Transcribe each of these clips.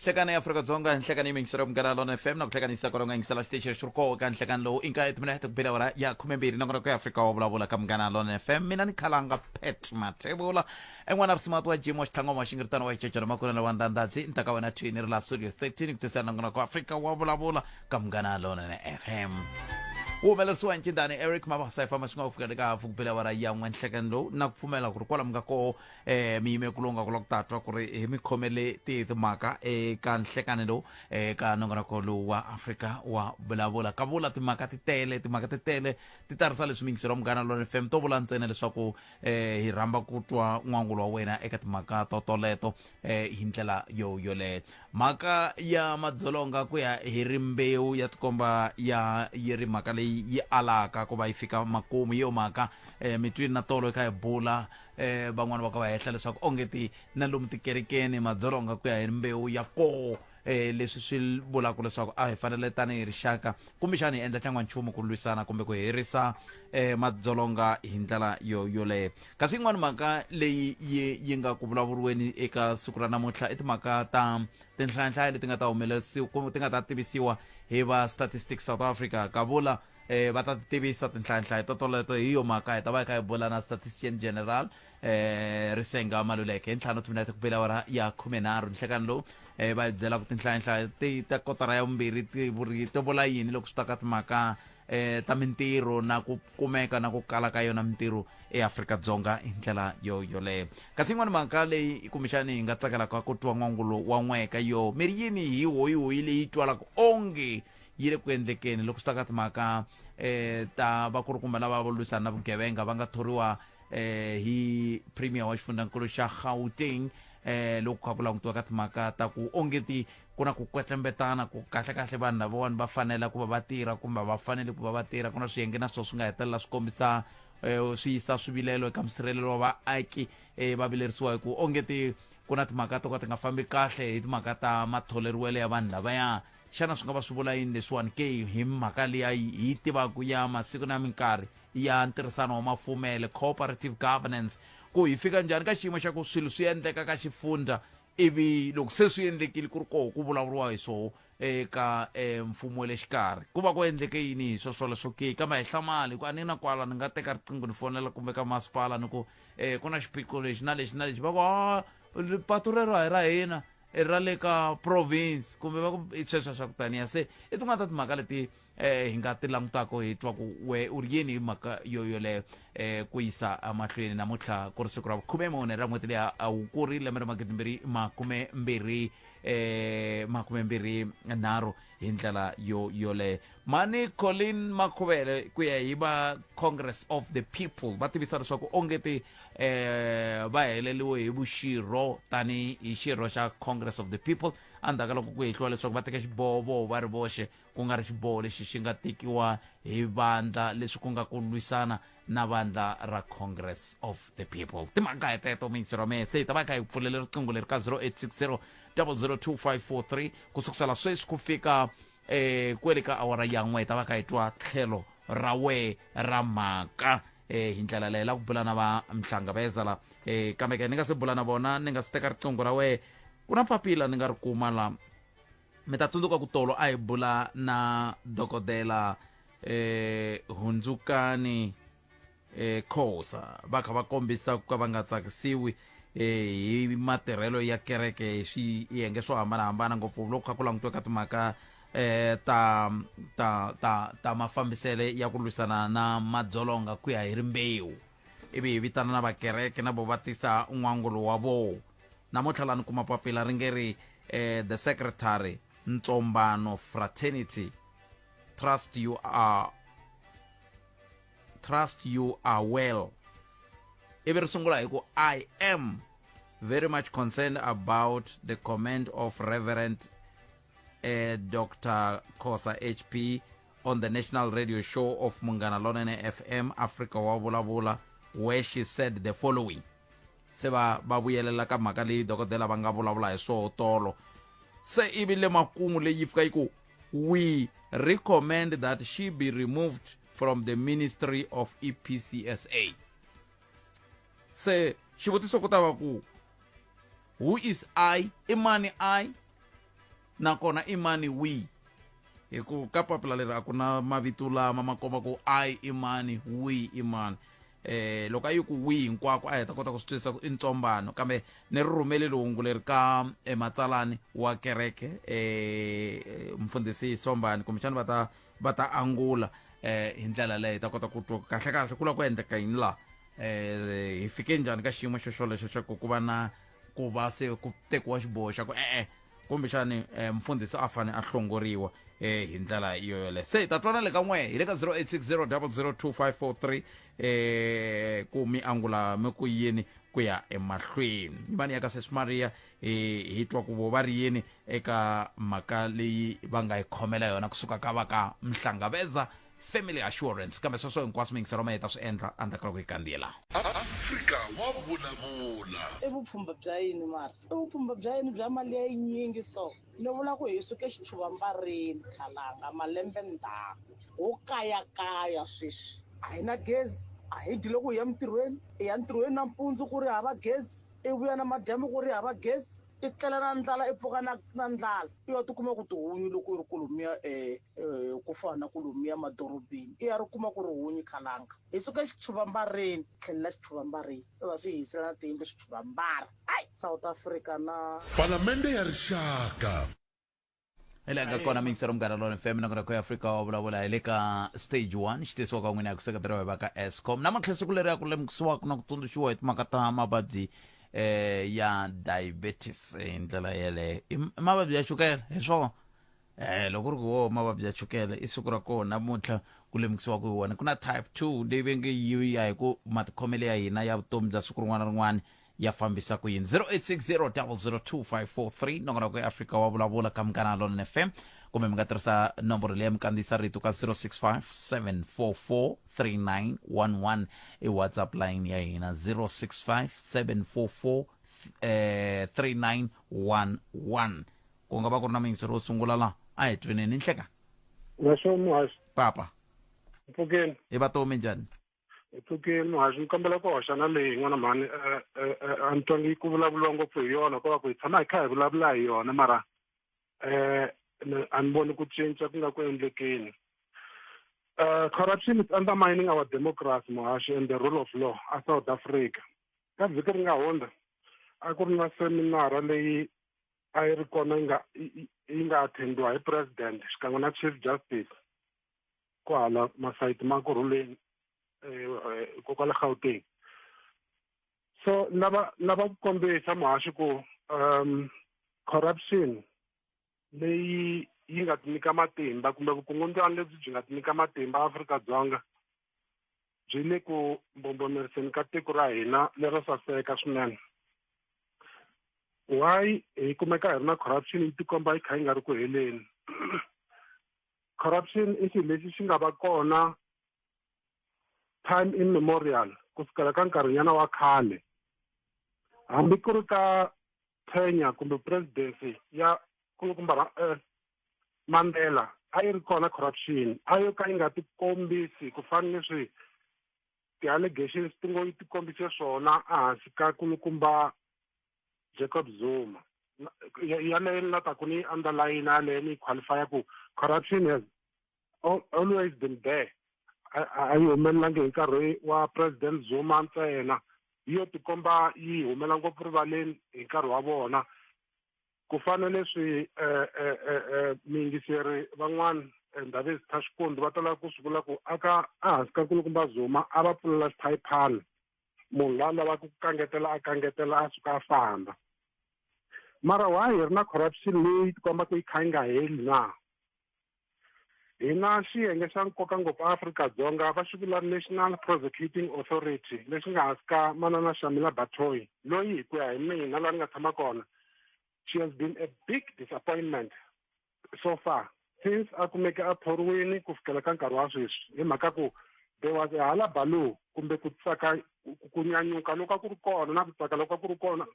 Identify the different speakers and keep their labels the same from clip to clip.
Speaker 1: Nhlekani ya Afrika-Dzonga, nhlekani yi mingisela Munghana Lonene FM na ku hlekanisa kwalaho nga yingisela xitichi lexi ri koho ka nhlekani lowu i nkaye timinete ku bile awara ya khumembirhi. Nongonoko ya Afrika wa vulavula ka Munghana Lonene FM. Mina ni khalanga Pat Mathebula, en'wana risimati wa Jim wa Xitlhangoma wa Xingiritano wa Xicecelo Makunene wa Ndandadzi ntaka wena thwini ri la studio 13 ku tisela nongonoko wa Afrika wa vulavula ka Munghana Lonene FM. Wu humelerisiwa hi ncindani Eric Mabasa, yi famba swi nga ku fika le ka hafu ku bile awara ya n'we nhlekani lowu, na ku pfumela ku ri kwalamu nga koho mi yime ku longa ku la ku ta twa ku ri hi mi khomele tihi timhaka eka nhlekani lowu eka nongonoko lowu wa Afrika wa vulavula. Ka vula timhaka ti tele, timhaka ti tele ti tarisa leswi mingiselo wa Munghana Lonene FM to vula ntsena leswaku hi rhamba ku twa n'wangulo wa wena eka timhaka to toleto hi ndlela yo yoleyo. Mhaka ya madzolonga ku ya hi rimbewu ya tikomba ya yi ri mhaka leyi yi alaka ku va yi fika makumu. Hi yo mhaka mi twini na tolo eka hi bula van'wana va ka va hehla leswaku onge ti na lomu tikerekeni madzolonga ku ya hi rimbewu ya koho, leswi swi vulaka leswaku a hi fanele tanihi rixaka kumbexana hi endla tlangwanchumu ku lwisana kumbe ku herisa madzolonga hi ndlela yo yoleyo. Kasi yin'wana mhaka leyi yi yi nga ku vulavuriweni eka siku ra namuntlha i timhaka ta tinhlayanhlaya leti nga ta humelerisiwa kumbe ti nga ta tivisiwa hi va Statistics South Africa. Kavula va ta ti tivisa tinhlayanhlaya totoleto. Hi yo mhaka hi ta va hi kha hi bula na Statistician General Risenga Maluleke hi ntlhanu timinete ku bela awara ya khumenharhu nhlekani lowu, va hi byela ku tinhlayanhlaya ti ta kotara ya vumbirhi ti vuri ti vula yini loko swi ta ka timhaka ta mintirho na ku kumeka na ku kala ka yona mintirho eAfrika-Dzonga hi ndlela yo yoleyo. Kasi yin'wana mhaka leyi kumbexani hi nga tsakelaka ku twa n'wangulo wa n'weka yo mi ri yini hi hoyihoyi leyi twalaka onge yi le ku endlekeni loko swi ta ka timhaka ta vakulukumba lava vo lwisana na vugevenga va nga thoriwa hi premier wa xifundzhankulu xa Gauteng, loko kha ku langutiwa ka timhaka ta ku ongeti ku na ku kwetlembetana ku kahle-kahle vanhu lavawani va fanela ku va va tirha kumbe va fanele ku va va tirha. Ku na swiyenge na swona swi nga hetelela swi kombisa swi yisa swivilelo eka musirhelelo wa vaaki, va vilerisiwa hi ku ongeti ku na timhaka to ka ti nga fambi kahle hi timhaka ta matholeriwelo ya vanhu lavaya. Xana swi nga va swi vula yini leswiwani ke hi mhaka liya hi yi tivaka ya masiku na minkarhi ya ntirhisano wa mafumele, cooperative governance, ku hi fika njhani ka xiyimo xa ku swilo swi endleka ka xifundza ivi loko se swi endlekile ku ri koho ku vulavuriwa hi swoho eka mfumo wa le xikarhi? Ku va ku endleke yini hi swo swoleswo ke? Kambe a hi hlamali ku a ni na kwala ni nga teka riqingho ni fonela kumbe ka masipala ni ku ku na xiphiqo lexi na lexi na lexi, va ku a patu rero a hi ra hina, i ra le ka province kumbe va ku i sweswo swa ku taniya. Se i tin'wana ta timhaka leti hi nga ti langutaka hi twa ku we u ri yini hi mhaka yo yoleyo ku yisa emahlweni. Namuntlha ku ri siku ra vukhumemune ra n'hweti leya Hukuri lembe ra magidimbirhi makumembirhi makumembirhi nharhu hi ndlela yo yoleyo. Mani Colin Makhuvele ku ya hi va Congress of the People va tivisa leswaku ongeti va heleliwe hi vuxirho tani hi xirho xa Congress of the People endzhaku ka loko ku hehliwa leswaku va teke xiboho voho va ri voxe, ku nga ri xiboho lexi xi nga tekiwa hi vandla, leswi ku nga ku lwisana na vandla ra Congress of the People. Timhaka hi teto miyingisero mehe. Se hi ta va hi kha hi pfulele riqingho leri ka 0860 002543 ku sukusela sweswi ku fika kwele ka awara ya n'we. Hi ta va kha hi twa tlhelo ra we ra mhaka hi ndlela leyi la ku bula na va Mhlangaveza la, kambe ke ni nga se bula na vona, ni nga si teka riqingho ra wehe, ku na papila ni nga ri kuma la. Mi ta tsundzuka ku tolo a hi bula na dokodela Hundzukani Khosa, va kha va kombisa ku ka va nga tsakisiwi hi matirhelo ya kereke hi swiyenge swo hambanahambana, ngopfu loko kha ku langutiwa ka timhaka ta ta ta ta mafambisele ya ku lwisana na madzolonga ku ya hi rimbewu. Ivi hi vitana na vakereke na vo va tisa n'wangulo wa vo. Namuntlha la ni kuma papila ri nge ri the secretary Ntsombano Fraternity, trust you are well. Ivi ri sungula hi ku I am very much concerned about the comment of Reverend Dr. Khosa HP on the national radio show of Munghana Lonene FM Africa wa vulavula, where she said the following. Se va va vuyelela ka mhaka leyi dokodela va nga vulavula hi swoho tolo. Se ivi le makumu leyi fika yi ku we recommend that she be removed from the ministry of EPCSA. Se xivutiso ku ta va ku who is I? I mani I? Nakona i mani we? Hi ku ka papila leri a ku na mavito lama ma komba ku I i mani, we i mani. Loko a yi ku we hinkwako a hi ta kota ku swi twisisa ku i ntsombano, kambe ni ri rhumele hungu leri ka matsalani wa kereke mfundhisi Sombani, kumbexana va ta va ta angula hi ndlela leyi hi ta kota ku twa kahle kahle ku lava ku endleka yini laha, hi fike njhani ka xiyimo xo xolexo xa ku ku va na ku va se ku tekiwa xiboho xa ku e-e kumbexani mfundhisi a fane a hlongoriwa hi ndlela yo yoleyo. Se hi ta twana le ka n'we hi le ka 0860 002543 ku mi angula mi ku yini ku ya emahlweni. Yimani ya ka Sesi Maria hi twa ku vo va ri yini eka mhaka leyi va nga yi khomela yona kusuka ka va ka Mhlangaveza Family Assurance. Kambe sweswo hinkwaswo miyingiselo ma yi ta swi endla endzhaku ka loko yi kandziyela.
Speaker 2: Afrika wa vulavula.
Speaker 3: I vupfhumba bya yini mara? I vupfhumba bya yini bya mali ya yinyingi so? Ni vula ku hi suke xichuvambareni khalanga malembe ndzhaku ho kayakaya sweswi a hi na gezi a hi dyi loko hi ya mintirhweni i ya ntirhweni nampundzu ku ri hava gezi i vuya na madyambu ku ri hava gezi i tlela na ndlala i pfuka na na ndlala i ya tikuma ku tihunyi loko i ri kolomiya um ku fana na kolomiya madorobeni i ya ri kuma ku ri hunyi khalanga hi suka xichuvambareni tlhelela xichuvambareni se va swi hisela na tiyindlu swichuvambara ai South Africa na
Speaker 2: Palamende ya Rixaka.
Speaker 1: Hi laha nga kona miyingiselo Munghana Lona FM na kona ku Afrika wa vulavula hi le ka stage 1 xi tisiwaka n'wina hi ku seketeriwa hi va ka Eskom. Namuntlha siku leri ya ku lemukisiwaka na ku tsundzuxiwa hi timhaka ta mavabyi ya diabetes hi ndlela yeleyo. I mavabyi ya chukele hi swona. Loko ri ku wo mavabyi ya chukele i siku ra kona namuntlha ku lemukisiwaka hi wona. Ku na type 2 leyi va nge yi ya hi ku matikhomelo ya hina ya vutomi bya siku rin'wana na rin'wana ya fambisa ku yini. 0860002543 nongonoko ya Afrika wa vulavula ka Munghana Lonene FM, kumbe mi nga tirhisa nomboro leyi mi kandziyisa rito ka 0657443911 i WhatsApp line ya hina 065744 3911. Ku nga va ku ri na muyingiseri wo sungula la a hi tweneni nhleka.
Speaker 4: Nasho muhaxi.
Speaker 1: Papa.
Speaker 4: Mpfukeni.
Speaker 1: Hi vatomi njhani?
Speaker 4: Hi pfukile muhaxi, ni kombela ku hoxa na leyi n'wana mhani, a ni twangi ku vulavuriwa ngopfu hi yona, ko va ku hi tshama hi kha hi vulavula hi yona mara a ni voni ku cinca ku nga ku endlekeni. Corruption is undermining our democracy muhaxi and the rule of law a South Africa. Ka vhiki ri nga hundza a ku ri na seminara leyi a yi ri kona yi nga yi nga attendiwa hi president xikan'we na chief justice kwahala masayiti ma Kurhuleni kokwala Gauteng. So lava lava ku kombisa muhaxi ku corruption leyi yi nga tinyika matimba kumbe vukungundzwana lebyi byi nga tinyika matimba Afrika-Dzonga byi le ku mbombomeriseni ka tiko ra hina lero saseka swinene. Why hi kumeka hi ri na corruption yi tikomba yi kha yi nga ri ku heleni? Corruption i xilo lexi xi nga va kona time immemorial ku sukela ka nkarhinyana wa khale, hambi ku ri ka tenure kumbe presidency ya kulukumba Mandela a yi ri kona corruption, a yo ka yi nga tikombisi ku fana leswi ti-allegations ti ngo yi tikombise swona ehansi ka kulukumba Jacob Zuma. Yaleyo ni la ta ku ni underline yaleyo ni qualify ku corruption has always been there. A yi humelelangi hi nkarhi wa President Zuma ntsena, yi yo tikomba yi humela ngopfu rivaleni hi nkarhi wa vona. Ku fana leswi miyingiseri van'wana Ndabezitha Xikundu va talaka ku swi vula ku aka ehansi ka kulukumba Zuma a va pfulela xiphayiphani, munhu loyi a lavaka ku kangetela a kangetela a suka a famba. Mara why hi ri na corruption leyi tikombaka yi kha yi nga heli na? Hi na xiyenge xa nkoka ngopfu Afrika-Dzonga va xi vula National Prosecuting Authority lexi nga hansi ka manana Shamila Batohi, loyi hi ku ya hi mina laha ni nga tshama kona she has been a big disappointment so far since a kumeke a thoriwini ku fikela ka nkarhi wa sweswi, hi mhaka ku there was a halabaloo kumbe ku tsaka ku nyanyuka loko a ku ri kona na ku tsaka loko a ku ri kona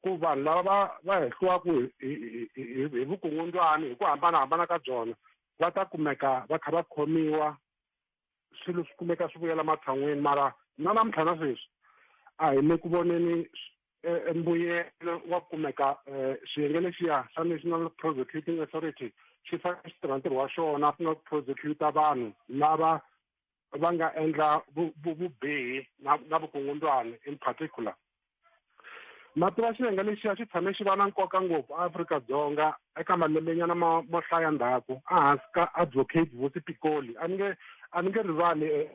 Speaker 4: ku vanhu lava va va hehliwaka hi vukungundzwani hi ku hambanahambana ka byona va ta kumeka va kha va khomiwa, swilo swi kumeka swi vuyela matshan'wini. Mara na namuntlha na sweswi a hi le ku voneni Mbuyelo wa kumeka xiyenge lexiya xa National Prosecuting Authority xi fanele xi tirha ntirho wa xona ku nga ku prosecutor vanhu lava va nga endla vubihi na vukungundzwani in particular. Ma tiva xiyenge lexiya xi tshame xi va na nkoka ngopfu Afrika-Dzonga eka malembenyana mo hlaya ndzhaku ehansi ka Advocate Vusi Pikoli. A ni nge rivali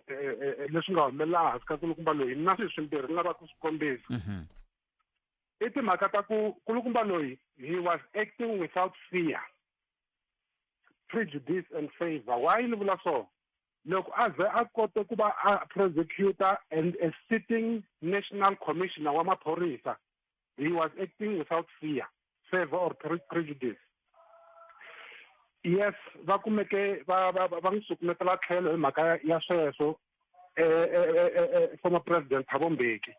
Speaker 4: leswi nga humelela ehansi ka kulukumba loyi na swilo swimbirhi ni lavaka ku swi kombisa. I timhaka ta ku kulukumba loyi, he was acting without fear, prejudice and favor. Why ni vula so? Loko a ze a kote ku va a prosecutor and a sitting national commissioner wa maphorisa, he was acting without fear, favor or prejudice. Yes, va kumeke va n'wi sukumetela tlhelo hi mhaka ya sweswo former President Thabo Mbeki,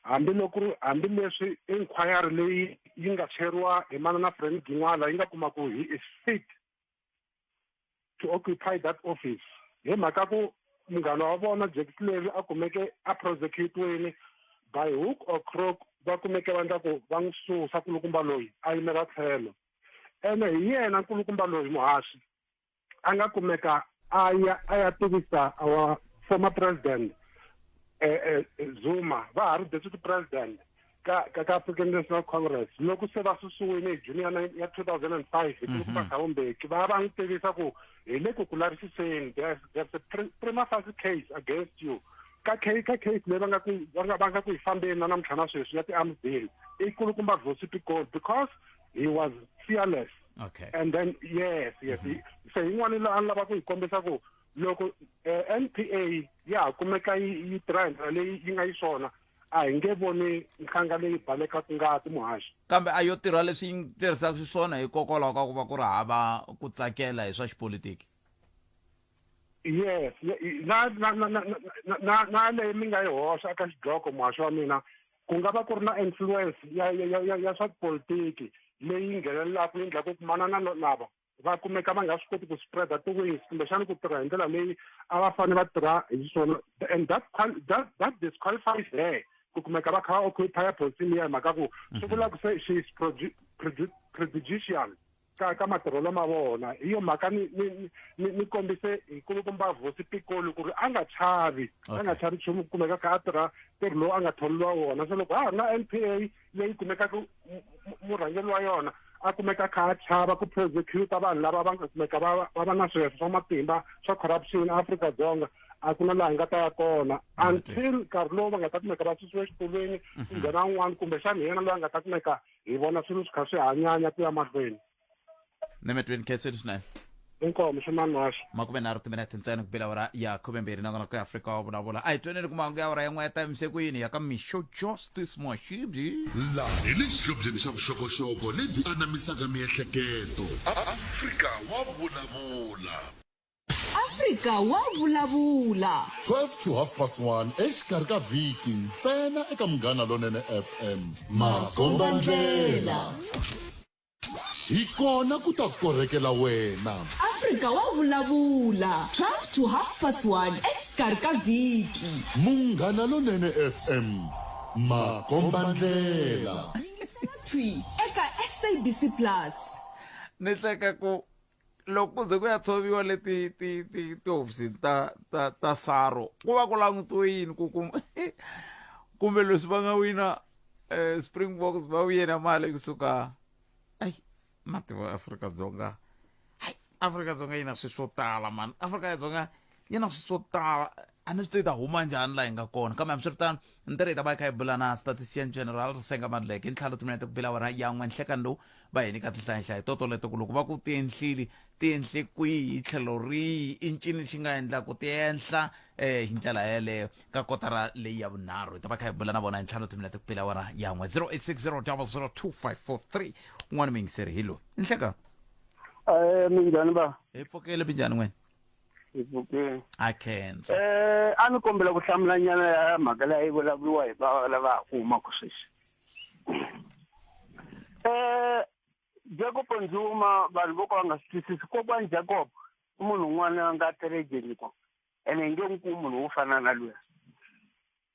Speaker 4: hambiloko hambileswi inquiry leyi yi nga cheriwa hi manana Frene Ginwala yi nga kuma ku he is fit to occupy that office, hi mhaka ku munghana wa vona Jack Selebi a kumeke a prosecutiweni by hook or crook, va kumeke va endla ku va n'wi susa kulukumba loyi a yimela tlhelo. Ene hi yena nkulukumba loyi, muhaxi, a nga kumeka a ya tivisa our former President Zuma va ha ri deputy president ka African National Congress, loko se va susiwile hi June ya 2005 hi kulukumba Thabo Mbeki, va n'wi tivisa ku hi le ku lavisiseni, there's a prima facie case against you. Ka case leyi va nga ku yi fambeni na namuntlha na sweswi ya ti-arms deal, i kulukumba Vusi Pikoli, because he was fearless. And then yes, se yin'wana la a ni lava ku yi kombisa ku loko NPA ya ha kumeka yi tirha hi ndlela leyi yi nga yi swona, a hi nge voni nhlanga leyi balekaka ngati, muhaxi.
Speaker 1: Kambe a yo tirha leswi yi tirhisaka xiswona hikokwalaho ka ku va ku ri hava ku tsakela hi swa xipolitiki.
Speaker 4: Yes, na leyi mi nga yi hoxa eka xidloko, muhaxi wa mina, ku nga va ku ri na influence ya swa tipolitiki leyi nghenelelaka, yi endlaku ku manana lava va kumeka va nga swi koti ku spreada ti-wings kumbexana ku tirha hi ndlela leyi a va fanele va tirha hi swona, and that disqualifies her ku kumeka va kha va occupy position liya, hi mhaka ku swi vula ku se she is prejudicial ka matirhelo ma vona. Hi yo mhaka ni kombise hi kulukumba Vusi Pikoli ku ri a nga chavi, a nga chavi nchumu ku kumeka kha a tirha ntirho lowu a nga tholeriwa wona. Se loko ha ha ri na NPA leyi kumekaka murhangeri wa yona a kumeka kha a chava ku prosecute vanhu lava va nga kumeka va va na swihehlo swa matimba swa corruption Afrika-Dzonga, a ku na laha hi nga ta ya kona until nkarhi lowu va nga ta kumeka va susiwe exitulwini, ku nghena un'wana, kumbexana hi yena loyi a nga ta kumeka hi vona swilo swi kha swi hanyanya ku ya mahlweni.
Speaker 1: Nemetweni khenseni swinene.
Speaker 4: Inkomo swinani waxa.
Speaker 1: 30 timinete ntsena ku bela awara ya 12 nakona ku Afrika wa Vulavula. A hi tweneni ku mahungu ya awara ya n'we ya ta yimise ku yini ya ka Mixo Justice Mwashibyi.
Speaker 2: Laha hi le xihlobyeni xa vuxokoxoko lebyi anamisaka miehleketo. Afrika wa Vulavula.
Speaker 5: Afrika wa Vulavula.
Speaker 2: 12 to half past 1 exikarhi ka vhiki ntsena eka Munghana Lonene FM. Makombandlela. Hi kona ku ta korhekela wena.
Speaker 5: Afrika wa Vulavula 12 to half past 1 exikarhi ka vhiki.
Speaker 2: Munghana Lonene FM. Makombandlela.
Speaker 5: Thwi eka SABC Plus.
Speaker 1: Ni hleka ku loko ku ze ku ya tshoviwa leti ti ti tihofisini ta SARO, ku va ku langutiwe yini ku kumbe leswi va nga wina Springboks va vuye na mali kusuka? Ai, mativo Afrika-Dzonga, ai, Afrika-Dzonga yi na swilo swo tala mani, Afrika-Dzonga yi na swilo swo tala, a ni swi tivi ta huma njhani laha hi nga kona. Kambe hambiswiritano, ntirho hi ta va hi kha hi bula na Statistician General Risenga Maluleke hi ntlhanu timinete ku bila awara ya n'we nhlekani lowu, va hi nyika tinhlayihlayi to toleto ku loko va ku ti enhlile, ti enhle kwihi, hi tlhelo rihi, i ncini xi nga endla ku ti enhla hi ndlela yeleyo. Ka kotara leyi ya vunharhu hi ta va kha hi bula na vona hi ntlhanu timinete ku bila awara ya n'we. 0860 00 2543. Un'wana muyingiseri hi loyi. Nhleka.
Speaker 6: Minjhani ba?
Speaker 1: Hi pfukile, minjhani n'wena?
Speaker 6: Hi pfukile.
Speaker 1: A khensa.
Speaker 6: A ni kombela ku hlamula nyana ya mhaka leyi vulavuriwa hi va lava ha ku humaka sweswi. Jacob Nzuma, vanhu vo ka va nga swi twisisi, kokwani Jacob i munhu un'wana a nga intelligent ko, ene hi nge n'wi kumi munhu wo fana na luya.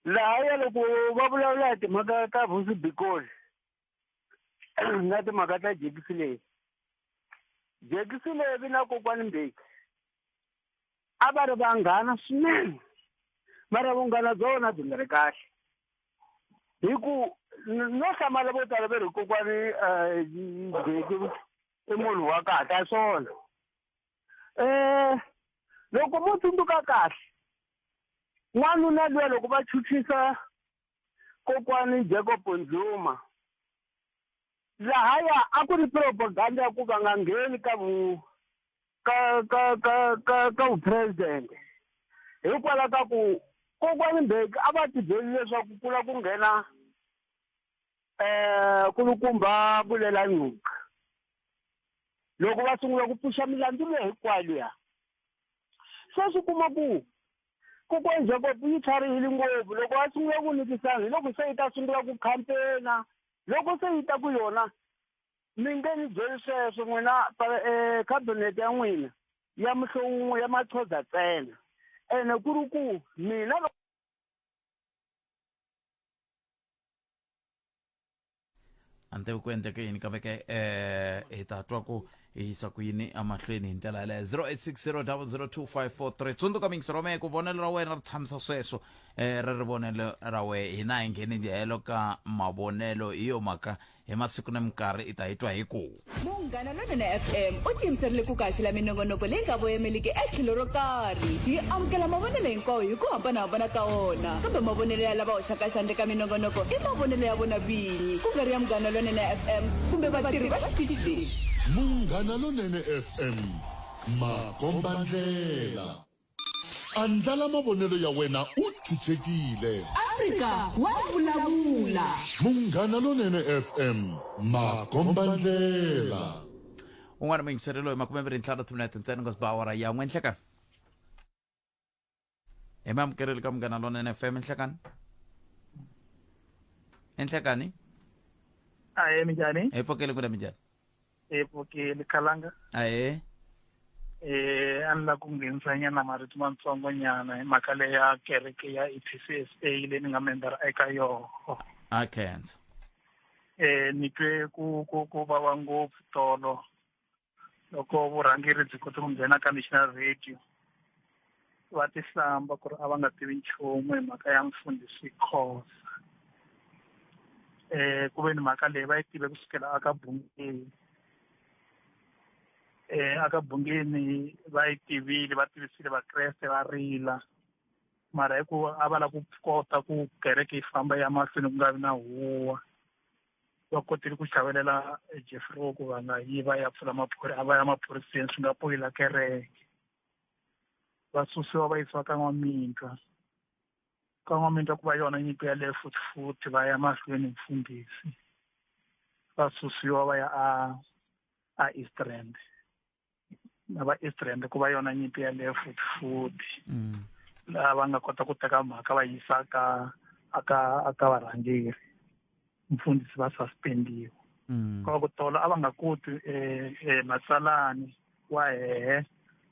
Speaker 6: Lahaya loko va vulavula hi timhaka ta Vusi Bikoli na timhaka ta Jekisi leyi. Jekisi leyi na kokwani Mbeki a va ri vanghana swinene mara vunghana bya vona byi nga ri kahle hi ku no hlamala vo tala ve ri kokwani Mbeki i munhu wa kahle a swona loko mo tsundzuka kahle n'wanuna luya loko va chuchisa kokwani Jacob Nzuma lahaya a ku ri propaganda ya ku va nga ngheni ka vu ka ka ka ka ka vupresident hikwalaho ka ku kokwani Mbeki a va tibyeli leswaku ku la ku nghena kulukumba Bulela Ngcuka loko va sungula ku pfuxa milandzu leyi hinkwayo liya se swi kuma ku kokwani Jacob yi tlharihile ngopfu loko a sungula ku nyikisana hi loko se yi ta sungula ku campaign-a loko se yi ta ku yona mi nge ni byeli sweswo n'wina cabinet ya n'wina ya muhlovo wun'we ya Maxhosa ntsena ene ku ri ku mina
Speaker 1: A ni tivi ku endleke yini kambe ke hi ta twa ku hi yisa ku yini emahlweni hi ndlela yaleyo. 0860002543. Tsundzuka mingisi rome ku vonelo ra wena ri tshamisa sweswo, ri ri vonelo ra wehe. Hina hi ngheni helo ka mavonelo, hi yo mhaka hi masiku na minkarhi i ta hi twa hi ku.
Speaker 5: Munghana Lonene FM u tiyimiserile ku ku haxela minongonoko leyi nga voyemeliki etlhelo ro karhi. Hi amukela mavonelo hinkwawo hi ku hambana-hambana ka wona, kambe mavonelo ya lava hoxaka xandla eka minongonoko i mavonelo ya vona vinyi, ku nga ri ya Munghana Lonene FM kumbe vatirhi va xitichi lexi.
Speaker 2: Munghana Lonene FM, makombandlela. Andlala mavonelo ya wena u chuchekile.
Speaker 5: Afrika wa vulavula.
Speaker 2: Munghana Lonene FM, makombandlela.
Speaker 1: Un'wana muyingiseri loyi 25 timinete ntsena nga ba awara ya n'we nhlekani. Hi mi amukerile ka Munghana Lonene FM nhlekani. Enhlekani.
Speaker 7: Ahe minjhani?
Speaker 1: Hi pfukile ku na minjhani?
Speaker 7: Hi pfukile Khalanga.
Speaker 1: Ahe.
Speaker 7: A ni lava ku nghenisa nyana marito matsongo nyana hi mhaka leyi ya kereke ya EPCSA leyi ni nga member eka yona.
Speaker 1: A khensa.
Speaker 7: Ni twe ku ku ku vava ngopfu tolo loko vurhangeri byi kote ku nghena ka National Radio va tihlamba ku ri a va nga tivi nchumu hi mhaka ya mfundhisi Khosa. Ku ve ni mhaka leyi va yi tive kusukela aka Bungeni. Aka Bungeni va yi tivile, va tivisile Vakreste va rila. Mara hi ku a va lava ku kota ku kereke yi famba ya mahlweni ku nga vi na huwa. Va kotile ku chavelela Jeffrey ku va nga yi va ya pfula maphorisa, a va ya maphoriseni swi nga poyila kereke. Va susiwa va yisiwa ka N'wamitwa. Ka N'wamitwa ku va yona nyimpi yaleyo futhi futhi va ya mahlweni mfundhisi. Va susiwa va ya a East Rand. Na va East Rand ku va yona nyimpi yaleyo futhi futhi. Laha va nga kota ku teka mhaka va yisa ka aka aka varhangeri. Mfundhisi va suspendiwa. Ka ku tolo a va nga koti matsalani wa hehe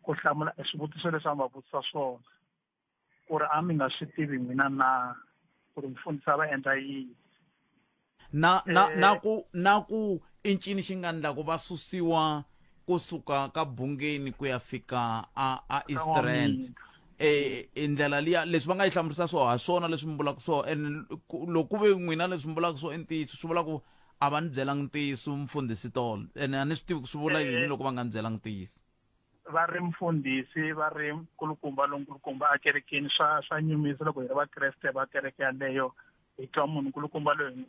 Speaker 7: ku hlamula swivutiso leswi a va vutisa swona. Ku ri a mi nga swi tivi n'wina na ku ri mfundhisi a va endla yini.
Speaker 1: Na na na ku na ku i ncini xi nga endla ku va susiwa kusuka ka Bungeni ku ya fika a East Rand. I ndlela liya leswi va nga yi hlamurisa swona ha swona leswi mi vulaka swona, and loko ku ve n'wina leswi mi vulaka swona i ntiyiso, swi vula ku a va ni byelangi ntiyiso mfundhisi tolo, ene a ni swi tivi ku swi vula yini loko va nga ni byelangi ntiyiso.
Speaker 7: Va ri mfundhisi, va ri nkulukumba lonkulukumba ekerekeni, swa nyumisa loko hi ri Vakreste va kereke yaleyo hi twa munhu nkulukumba loyi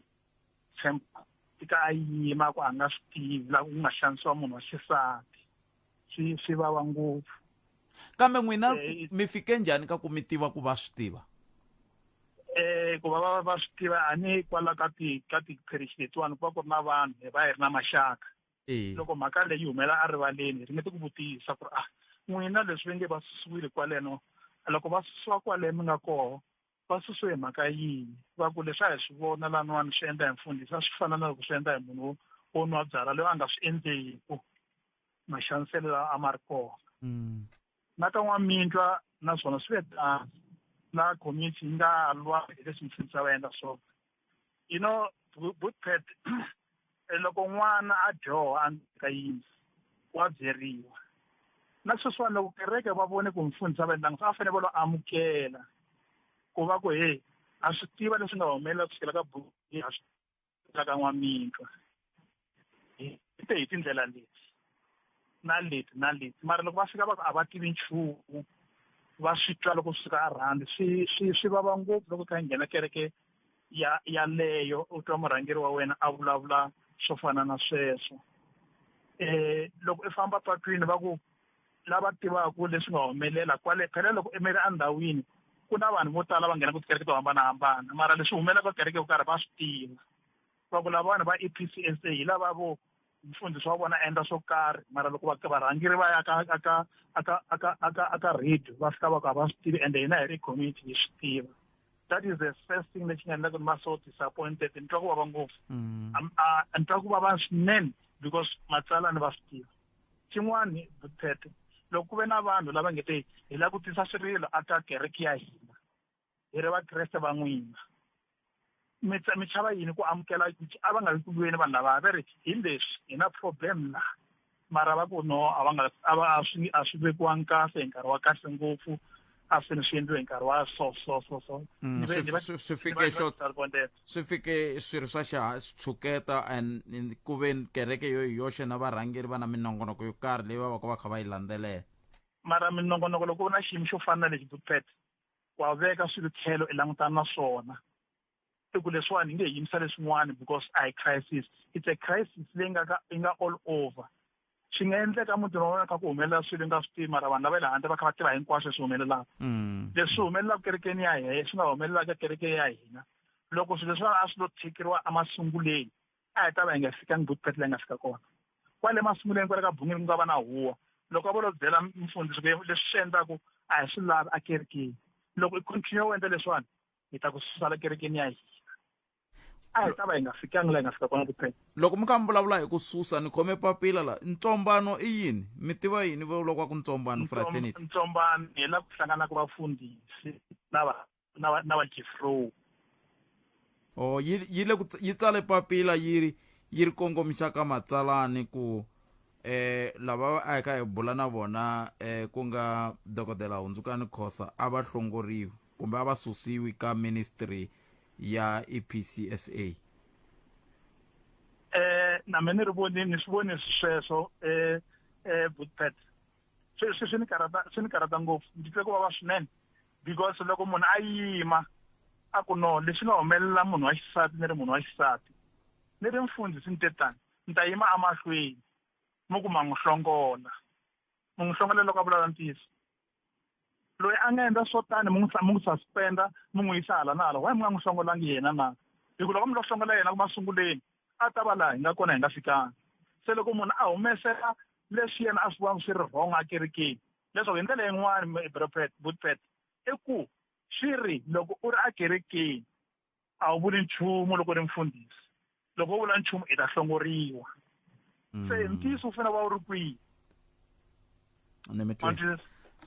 Speaker 7: tshemba fika a yima ku a nga swi tivi la ku nga xanisiwa munhu wa xisati, swi vava ngopfu.
Speaker 1: Kambe n'wina mi fike njhani ka ku mi tiva ku va swi tiva?
Speaker 7: Ku va va swi tiva a ni kwala ka ti ka ti-parish letiwani ku va ku ri na vanhu hi va hi ri na maxaka. Loko mhaka leyi humela erivaleni hi ringete ku vutisa ku ri a n'wina leswi va nge va susiwile kwaleno, loko va susiwa kwale mi nga koho va susiwe hi mhaka yini? Va ku leswi a hi swi vona laniwani swi endla hi mfundhisi a swi fana na loko swi endla hi munhu wo nwa byalwa loyi a nga swi endleku, maxaniselo lawa a ma ri kona. Na ka N'wamintwa naswona swi ve tano. Laha community yi nga lwa hi leswi mfundhisi a va endla swona. You know, Bootpet, loko n'wana a dyoha a ka yindlu wa byeriwa. Na sweswiwani loko kereke va vone ku mfundhisi a va endlanga a fanele va lo amukela ku va ku he ha swi tiva leswi nga humelela kusukela ka buku ha swi tiva ka n'wamitwa hi te hi tindlela leti na leti na leti mara loko va fika va ku a va tivi nchumu va swi twa loko swi suka arhandi swi swi swi vava ngopfu loko kha nghena kereke ya yaleyo u twa murhangeri wa wena a vulavula swo fana na sweswo eh loko i famba patwini va ku lava tivaka leswi nga humelela kwale phela loko i mele endhawini ku na vanhu vo tala va nghenaka tikereke to hambanahambana mara leswi humelelaka kereke yo karhi va swi tiva va ku lava vanhu va E_P_C_S_A hi lava vo mfundhisi wa vona endla swo karhi mara loko va varhangeri va ya ka aka aka aka aka aka radio va fika va ku a va swi tivi ende hina hi ri community hi swi tiva. That is the first thing lexi nga endlaka ni va so disappointed. Ni twa ku vava ngopfu. Ni twa ku vava swinene because matsalani va swi tiva. Xin'wani Phete, loko ku ve na vanhu lava nge te hi lava ku tisa swirilo aka kereke ya hina hi ri vakreste va n'wina mi mi chava yini ku amukela a va nga ri ku lweni vanhu lava va ri hi leswi hi na problem la mara va ku no a va nga a va a swi a swi vekiwangi kahle hi nkarhi wa kahle ngopfu a swi swi endliwe hi nkarhi wa so so so so.
Speaker 1: Swi fike xo swi fike swirho swa xitshuketa and ku ve kereke yo hi yoxe na varhangeri va na minongonoko yo karhi leyi va va ka va kha va yi landzelela.
Speaker 7: Mara minongonoko loko u na xiyimo xo fana na lexi Butpet wa veka swilo tlhelo i langutana na swona i ku leswiwani hi nge yimisa leswin'wana because a hi crisis, it's a crisis leyi nga ka yi nga all over. Swi nga endleka mutini wa wena kha ku humelela swilo i nga swi tivi mara vanhu lava le handle va kha va tiva hinkwaswo leswi humelelaka. Leswi humelelaka kerekeni ya hina swi nga humelelaka kereke ya hina loko swilo leswiwani a swi lo tshikeriwa emasunguleni a hi ta va hi nga fikangi Butpet laha hi nga fika kona. Kwale masunguleni kwale ka Bungeni ku nga va na huwa loko a vo lo byela mfundhisi ku leswi swi endlaku a hi swi lavi akerekeni loko i continue u endla leswiwani hi ta ku susa la kerekeni ya hina a hi ta va hi nga fikangi laha hi nga fika kona Butpet.
Speaker 1: Loko mi kha mi vulavula hi ku susa ni khome papila la ntsombano i yini mi tiva yini loko va ku ntsombano fraternity?
Speaker 7: Ntsombano hi la ku hlanganaka vafundhisi na va na va na va Jeffrow.
Speaker 1: Oh yi yi le ku yi tsale papila yi ri yi ri kongomisa ka matsalani ku eh lava a hi kha hi bula na vona eh ku nga dokodela Hundzukani Khosa a va hlongoriwi kumbe a va susiwi ka ministry ya EPCSA.
Speaker 7: Eh na mina ni ri vonile ni swi vonile sweswo eh eh Bootpet swi swi swi ni karhata swi ni karhata ngopfu ndzi twe ku vava swinene because loko munhu a yima a ku no leswi nga humelela munhu wa xisati ni ri munhu wa xisati ni ri mfundhisi ni te tani ni ta yima emahlweni mi ku ma n'wi hlongola mi n'wi hlongola loko a vulavula ntiyiso loyi a nga endla swo tani mi n'wi mi n'wi suspenda mi n'wi yisa hala na hala why mi nga n'wi hlongolangi yena na hi ku loko mi lo hlongola yena ku masunguleni a ta va laha hi nga kona hi nga fikanga se loko munhu a humesela leswi yena a swi vonaka swi ri wrong akerekeni leswaku hi ndlela yin'wani Brophet Bootpet i ku swi ri loko u ri akerekeni a wu vuli nchumu loko u ri mfundhisi loko u vula nchumu i ta hlongoriwa se ntiyiso wu fanele va wu ri kwihi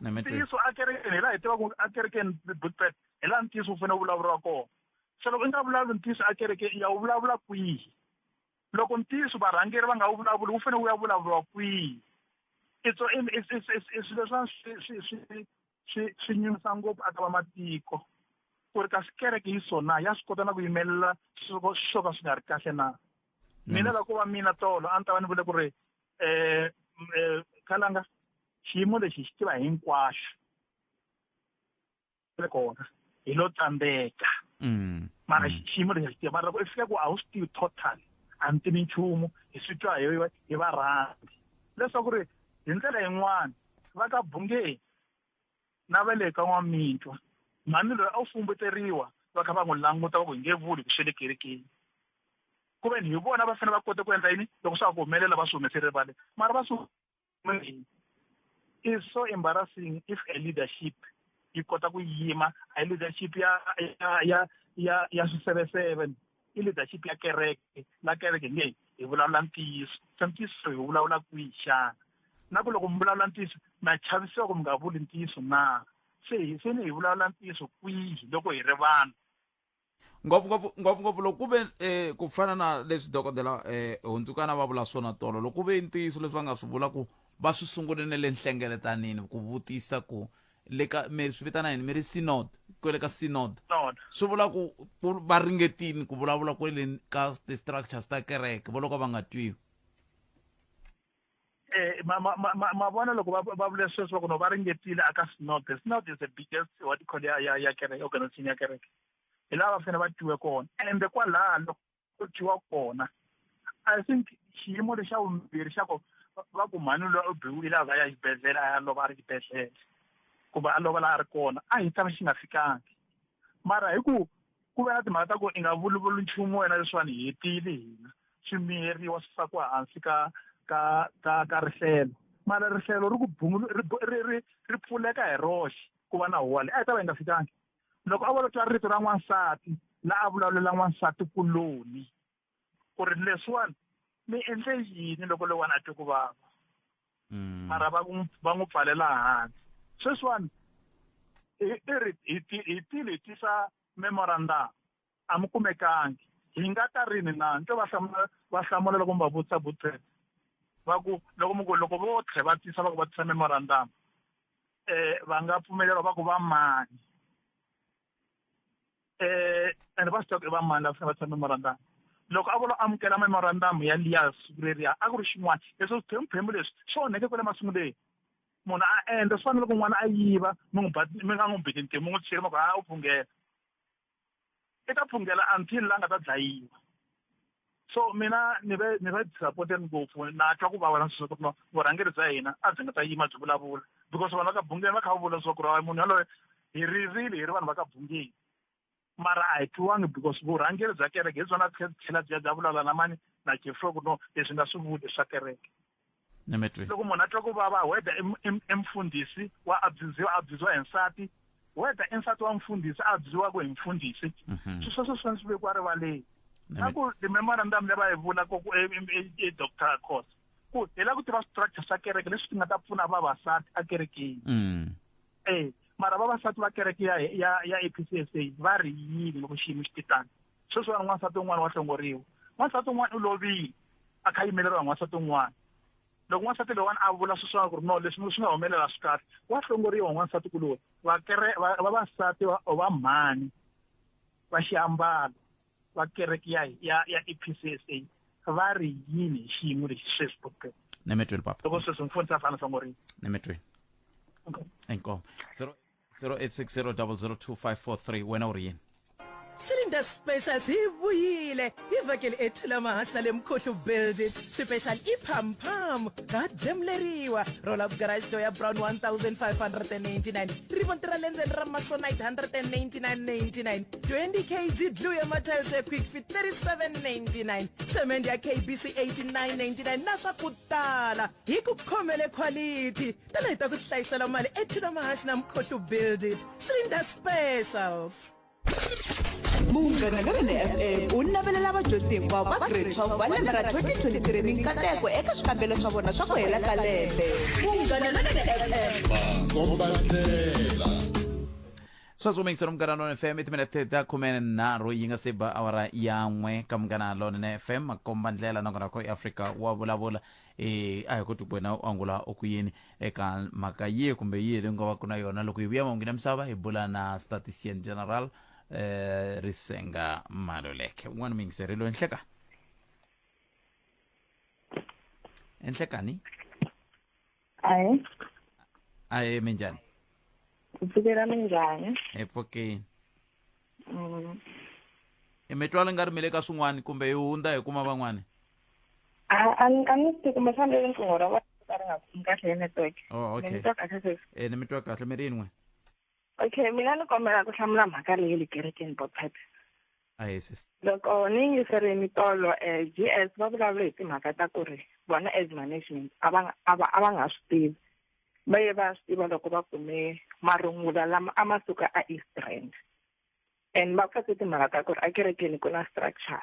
Speaker 7: ntiyiso akerekeni hi laha hi tivaka akerekeni Bootpet hi laha ntiyiso wu fanele wu vulavuriwa kona se loko i nga vulavuli ntiyiso akerekeni ya wu vulavula kwihi loko ntiyiso varhangeri va nga wu vulavuli wu fanele wu ya vulavuriwa kwihi it's it's it's it's swilo leswiwani swi swi swi swi swi nyumisa ngopfu aka vamatiko ku ri kasi kereke yi so na ya swi kota na ku yimelela swo swo ka swi nga ri kahle na mina loko va mina tolo a ni ta va ni vule ku ri um khalanga xiyimo lexi hi xi tiva hinkwaxo le kona hi lo tsandzeka mara xiyimo lexi xi tiva mara loko i fika ku a wu swi tivi total a ni tivi nchumu hi swi twa hi hi varhandzi leswaku ri hi ndlela yin'wani va ka Bungeni na va le ka N'wamitwa mhani loyi a wu fumbeteriwa va kha va n'wi languta va ku hi nge vuli ku swi le kerekeni ku ve ni hi vona va fanele va kota ku endla yini loko swa ha ku humelela va swi humese rivaleni mara va swi is so embarrassing if a leadership yi kota ku yima a yi leadership ya ya ya ya ya swiseveseve i leadership ya kereke la kereke nge hi vulavula ntiyiso se ntiyiso hi vulavula kwihi xana na ku loko mi vulavula ntiyiso ma chavisiwa ku mi nga vuli ntiyiso na. Se hi se ni hi vulavula ntiyiso kwihi loko hi ri vanhu?
Speaker 1: Ngopfungopfu ngopfungopfu loko ku ve ku fana na leswi dokodela Hundzukana va vula swona tolo, loko ku ve ntiyiso leswi va nga swi vula ku va swi sungule na le nhlengeletanini ku vutisa ku le ka mi swi vitana yini mi ri synod, kwele ka synod, swi vula ku va ringetini ku vulavula kwele ka ti-structures ta kereke vo loko va nga twiwi.
Speaker 7: Ma ma ma ma ma vona loko va va vule sweswo va ku no va ringetile aka synod. The synod is the biggest what you call ya ya ya kereke, organization ya kereke. Hi laha va fanele va twiwe kona, ende kwalaha loko ku twiwa kona, I think xiyimo lexa vumbirhi xa ku va ku mhani loyi u biwile a za ya xibedhlele, a ya lova a ri xibedhlele kumbe a lova laha a ri kona, a hi ta va xi nga fikangi. Mara hi ku ku ve na timhaka ta ku i nga vulavuli nchumu wena, leswiwani hi hetile hina, swi miyeriwa swi fakiwa hansi ka ka ka ka rihlelo, mara rihlelo ri ku bungulu ri ri ri ri pfuleka hi roxe ku va na huwa leyi a hi ta va yi nga fikangi. Loko a vo twa rito ra n'wansati la a vulavulela n'wansati kuloni ku ri leswiwani mi endle yini loko loyiwani a twe ku vava, mara va n'wi va n'wi pfalela hansi. Sweswiwani i ri hi hi tile hi tisa memorandum, a mi kumekangi, hi nga ta rini na? Ni twe va hlamula va hlamula loko mi va vutisa Butret, va ku loko mi ku loko vo tlhe va tisa va ku va tisa memorandum, va nga pfumeleriwa. Va ku va mani? And va swi tiva ku i va mani lava fanele va tisa memorandum. Loko a vo lo amukela memorandum ya liya siku leriya, a ku ri xin'wana leswi swiphemu leswi swi onheke kwale masunguleni. Munhu a endla swi fana loko n'wana a yiva, mi n'wi ba, mi nga n'wi beti ntimu, mi n'wi tshika, mi ku ha u phungela, i ta phungela until la nga ta dlayiwa. So mina ni ve ni ve disappointed ngopfu, na twa ku vava na sweswo ku no vurhangeri bya hina a byi nga ta yima byi vulavula, because vanhu va ka Bungeni va kha va vula leswaku ri munhu yaloye hi ririle hi ri vanhu va ka Bungeni, mara a hi twiwangi because vurhangeri bya kereke hi byona tlhela byi ya bya vulavula na mani na Jeffrey ku no leswi nga swi vuli swa kereke. Loko munhu a twa ku vava, whether i mfundhisi wa abusiwa, abusiwa hi nsati, whether i nsati wa mfundhisi a abusiwaka hi mfundhisi, swilo sweswo swi fanele swi vekiwa rivaleni. Na ku ti-memorandum leyi va yi vulaka ku i Doctor Khosa ku hi lava ku tiva structure swa kereke leswi swi nga ta pfuna vavasati ekerekeni. Mara vavasati va kereke ya ya ya APCSA va ri yini loko xiyimo xi titana? Sweswiwani n'wansati un'wana wa hlongoriwa, n'wansati un'wana u lovile a kha yimeleriwa hi n'wansati un'wana. Loko n'wansati loyiwani a vula sweswiwani ku ri no leswi swi nga humelela swi kahle, wa hlongoriwa n'wansati kuloni. Vakere vavasati va mhani va xiambalo va kereke ya ya ya EPCSA va ri yini hi xiyimo lexi sweswi doctor?
Speaker 1: Nemetweni papa.
Speaker 7: Loko sweswi mfundhisi a fana hlongoriwa.
Speaker 1: Nemetweni.
Speaker 7: Okay.
Speaker 1: Inkomo. 0860002543, wena u ri yini?
Speaker 5: Cylinder Specials hi vuyile hi vhakeli ethula mahansi na le Mkhohlu Build It. Swipexal i pham pham ka dlemuleriwa. Roll up garage door ya brown 1599, rivonti ra le ndzeni ra Masonite 199.99, 20 kg glue ya matiles ya Quick Fit 37.99, cement ya KBC 89.99 na swa ku tala. Hi ku khomele quality. Tana hi ta ku hlayisela mali ethula mahaxi na Mkhohlu Build It Cylinder Specials.
Speaker 8: Munghana Lonene FM u navelela vadyondzi hinkwavo va grade 12 va lembe ra 2023 minkateko eka swikambelo swa vona swa ku hela ka lembe. Munghana Lonene FM.
Speaker 2: Makombandlela.
Speaker 1: Sweswo muyingiseri Munghana Lonene FM, i timinete ta 13 yi nga se ba awara ya 1 ka Munghana Lonene FM, makombandlela nakona ko eAfrika wa vulavula. E a hi koti ku wena u angula u ku yini eka mhaka yihi kumbe yihi leyi nga va ku na yona. Loko hi vuya mahungwini ya misava hi bula na statistician general Risenga Maluleke. Un'wana muyingiseri loyi, nhleka enhlekani.
Speaker 9: Ahe.
Speaker 1: Ahe, minjhani?
Speaker 9: Ku pfukela, minjhani?
Speaker 1: Hi pfukini. I mi twala nga ri mi le ka swin'wana kumbe hi hundza hi kuma van'wani?
Speaker 9: A a ni swi tivi, kumbexana leri riqingho ra vona ka ri nga khomi kahle hi network.
Speaker 1: Oh, okay.
Speaker 9: Mi ni twa kahle sweswi?
Speaker 1: E ni mi twa kahle, mi ri yini n'we?
Speaker 9: Okay, mina ni kombela ku hlamula mhaka leyi le kerekeni, Botpet.
Speaker 1: Ahe sis.
Speaker 9: Loko ni yingiserini tolo, GS va vulavule hi timhaka ta ku ri vona as management a va a va a va nga swi tivi. Va ye va swi tiva loko va kume marungula lama a ma suka a East Rand. And va katse timhaka ta ku ri ekerekeni ku na structure.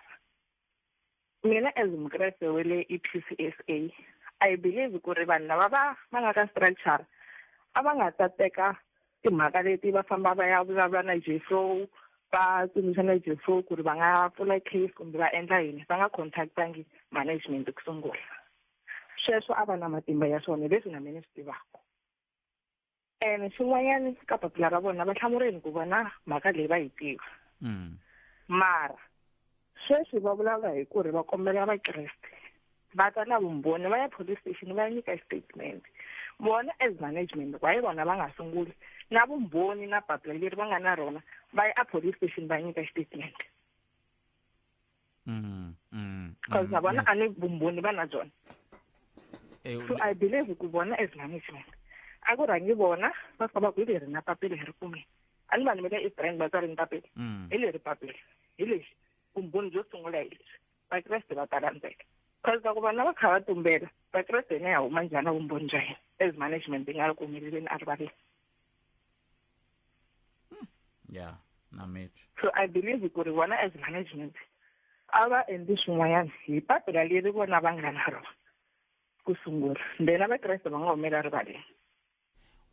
Speaker 9: Mina as Mukreste wa le EPCSA, I believe ku ri vanhu lava va va nga ka structure a va nga ta teka Timhaka leti va famba va ya vulavula na Jefro, va tsundzuxa na Jefro ku ri va nga pfula case kumbe va endla yini, va nga contactangi management ku sungula. Sweswo a va na matimba ya swona, leswi na mina ni swi tivaka. Ene xin'wanyana ka papila ra vona va hlamurini ku vona mhaka leyi va yi tiva. Mara sweswi va vulavula hi ku ri va kombela Vakreste va ta na vumbhoni va ya police station va ya nyika statement. Vona as management why vona va nga sunguli na vumbhoni na papila leri va nga na rona va ya a police station va nyika statement. Because na vona a ni vumbhoni va na byona. So I believe ku vona as management a ku rhangi vona va fika va ku hi leri na papila hi ri kumile. A ni vanhu va le East Rand va tsarini papila. Hi leri papila. Hi lexi vumbhoni byo sungula hi leswi. Vakreste va ta landzela. Because loko vana va kha va tumbela, Vakreste hina ya huma njhani na vumbhoni bya hina as management yi nga ri ku humeleleni a rivaleni.
Speaker 1: Yeah, na mitwa.
Speaker 9: So I believe ku ri vona as management a va endli swin'wanyana hi papila leri vona va nga na rona ku sungula. Then Vakreste va nga humela rivaleni.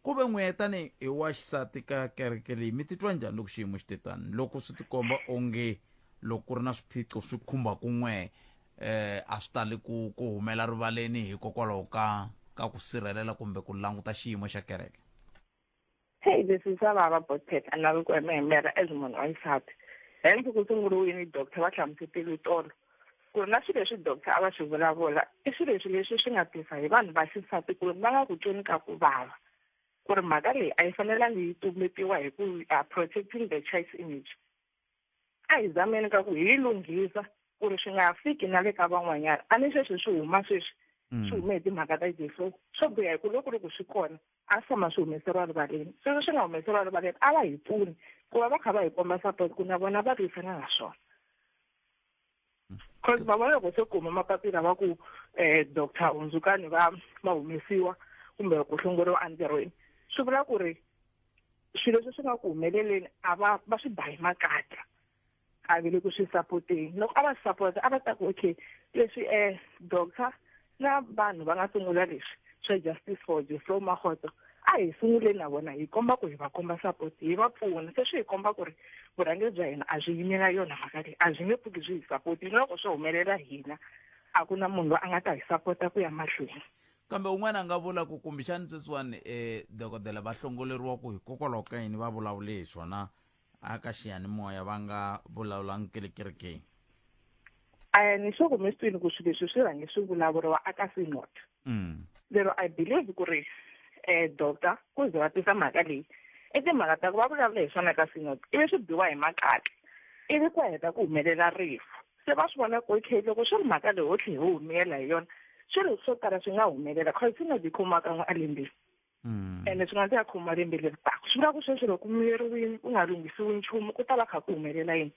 Speaker 1: Ku ve n'we tani hi wa xisati ka kereke leyi, mi titwa njhani loko xiyimo xi te tani? Loko swi tikomba onge loko ku ri na swiphiqo swi khumba kun'we, eh, a swi tali ku ku humela rivaleni hikokwalaho ka ka ku sirhelela kumbe ku languta xiyimo xa kereke.
Speaker 9: Hey, leswi swa vava Botpet, a ni lavi ku hemehemela as munhu wa xisati. Hence ku sunguriwile doctor va hlamusetile tolo ku ri na swilo leswi doctor a va swi vulavula i swilo leswi leswi swi nga tisa hi vanhu va xisati ku ri va nga ku tweni ka ku vava ku ri mhaka leyi a yi fanelangi yi tumbetiwa hi ku are protecting the church image. A hi zameni ka ku hi yi lunghisa ku ri swi nga fiki na le ka van'wanyana. A ni sweswi swi huma sweswi swi hume hi timhaka ta Jesu swo biha hi ku loko ri ku swi kona a swi tshama swi humeseriwa rivaleni. Sweswo swi nga humeseriwa rivaleni a va hi pfuni ku va va kha va hi komba support ku na vona va lwisana na swona. Cause va vona loko se ku huma mapapila va ku doctor Hundzukani va va humesiwa kumbe ku hlongoriwa entirhweni swi vula ku ri swilo leswi swi nga ku humeleleni a va va swi ba hi makatla a ve le ku swi sapoteni. Loko a va swi sapota a va ta ku okay leswi doctor na vanhu va nga sungula leswi swa justice for Jeffro Makgotso a hi sunguleni na vona hi komba ku hi va komba support hi va pfuna. Se swi hi komba ku ri vurhangeri bya hina a byi yimela yona mhaka leyi, a byi nge pfuki byi hi sapotile. Na loko swo humelela hina a ku na munhu loyi a nga ta hi sapota ku ya mahlweni.
Speaker 1: Kambe un'wana a nga vula ku kumbexani sweswiwani dokodela va hlongoleriwa ku hikokwalaho ka yini va vulavule hi swona a ka xiyanimoya va nga vulavulangi ke le kerekeni.
Speaker 9: A ni sure ku mi swi twini ku swilo leswi swi rhange swi vulavuriwa a ka synod. Lero I believe ku ri doctor ku ze va tisa mhaka leyi i timhaka ta ku va vulavula hi swona ka synod ivi swi biwa hi makatla ivi ku heta ku humelela rifu. Se va swi vona ku okay loko swi ri mhaka leyi ho tlhe ho humela hi yona swilo swo tala swi nga humelela cause synod yi khomiwa kan'we a lembeni. Ene swi nga ndzi ya khoma lembe leri taka. Swi vula ku sweswi loko ku miyeriwile ku nga lunghisiwi nchumu ku ta va kha ku humelela yini?